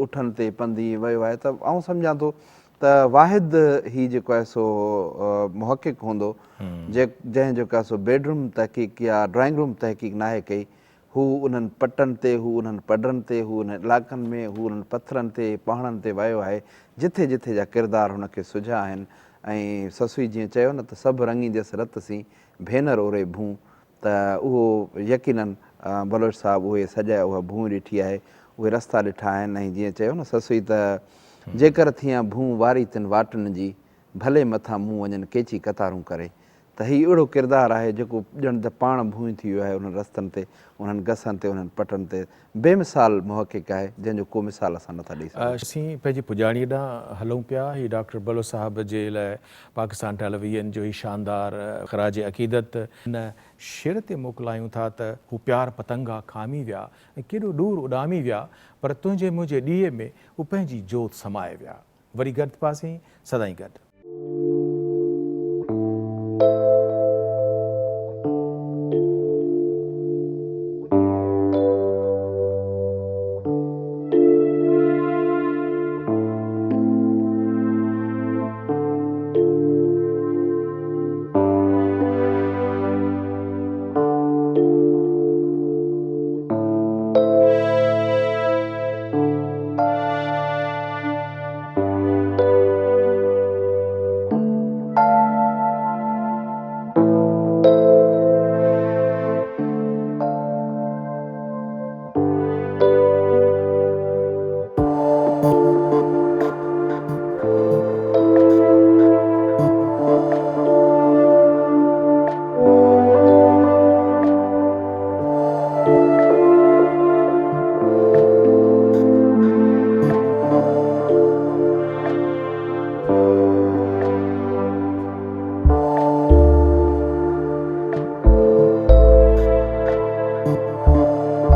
اٺن تي پنڌ ائين ويو آهي ته آئون سمجهان ٿو ته واحد هي جيڪو آهي سو محقق هوندو جنهن جيڪو آهي سو بيڊروم تحقيق يا ڊرائنگ روم تحقيق ناهي ڪئي. هو انهن پٽن تي، هو انهن پڊن تي، هو انهن علائقن ۾، هو انهن پٿرن تي، پهاڙن تي ويو آهي، جٿي جٿي جا ڪردار هن کي سجهيا آهن ۽ سسئي جيئن چيو نه ته سڀ رڱينديس رت سين، ڀينر اوري ڀون ته اهو يقيناً بلوچ صاحب اهي سڄا اها ڀونء ڏٺي آهي، اهي رستا ڏٺا آهن ۽ جيئن چيو نه سسئي ته جيڪر ٿيان ڀونء واري تن واٽن جي، ڀلي مٿان مون وڃن ڪيچي قطارون ڪري. ته هي اهڙو ڪردار آهي جيڪو ڄڻ ته پاڻ ڀونء ٿي ويو آهي انهن رستن تي، انهن گسن تي، انهن پٽن تي. بي مثال محقق آهي جنهن جو ڪو مثال اسان نٿا ڏئي سگهون. اسين پنهنجي پڄاڻيء ڏانهن هلون پيا. هي ڊاڪٽر بلوچ صاحب جي لاء پاڪستان ٽيليويزن جو هي شاندار خراج عقيدت. هن شعر تي موڪلايون ٿا ته. هو پيار پتنگا کامي ويا ۽ ڪيڏو ڏور اڏامي ويا پر تنهنجي منهنجي ڏيئي ۾ هو پنهنجي جوت سمائي ويا. وري گڏ ٿباسين سدائين گڏ.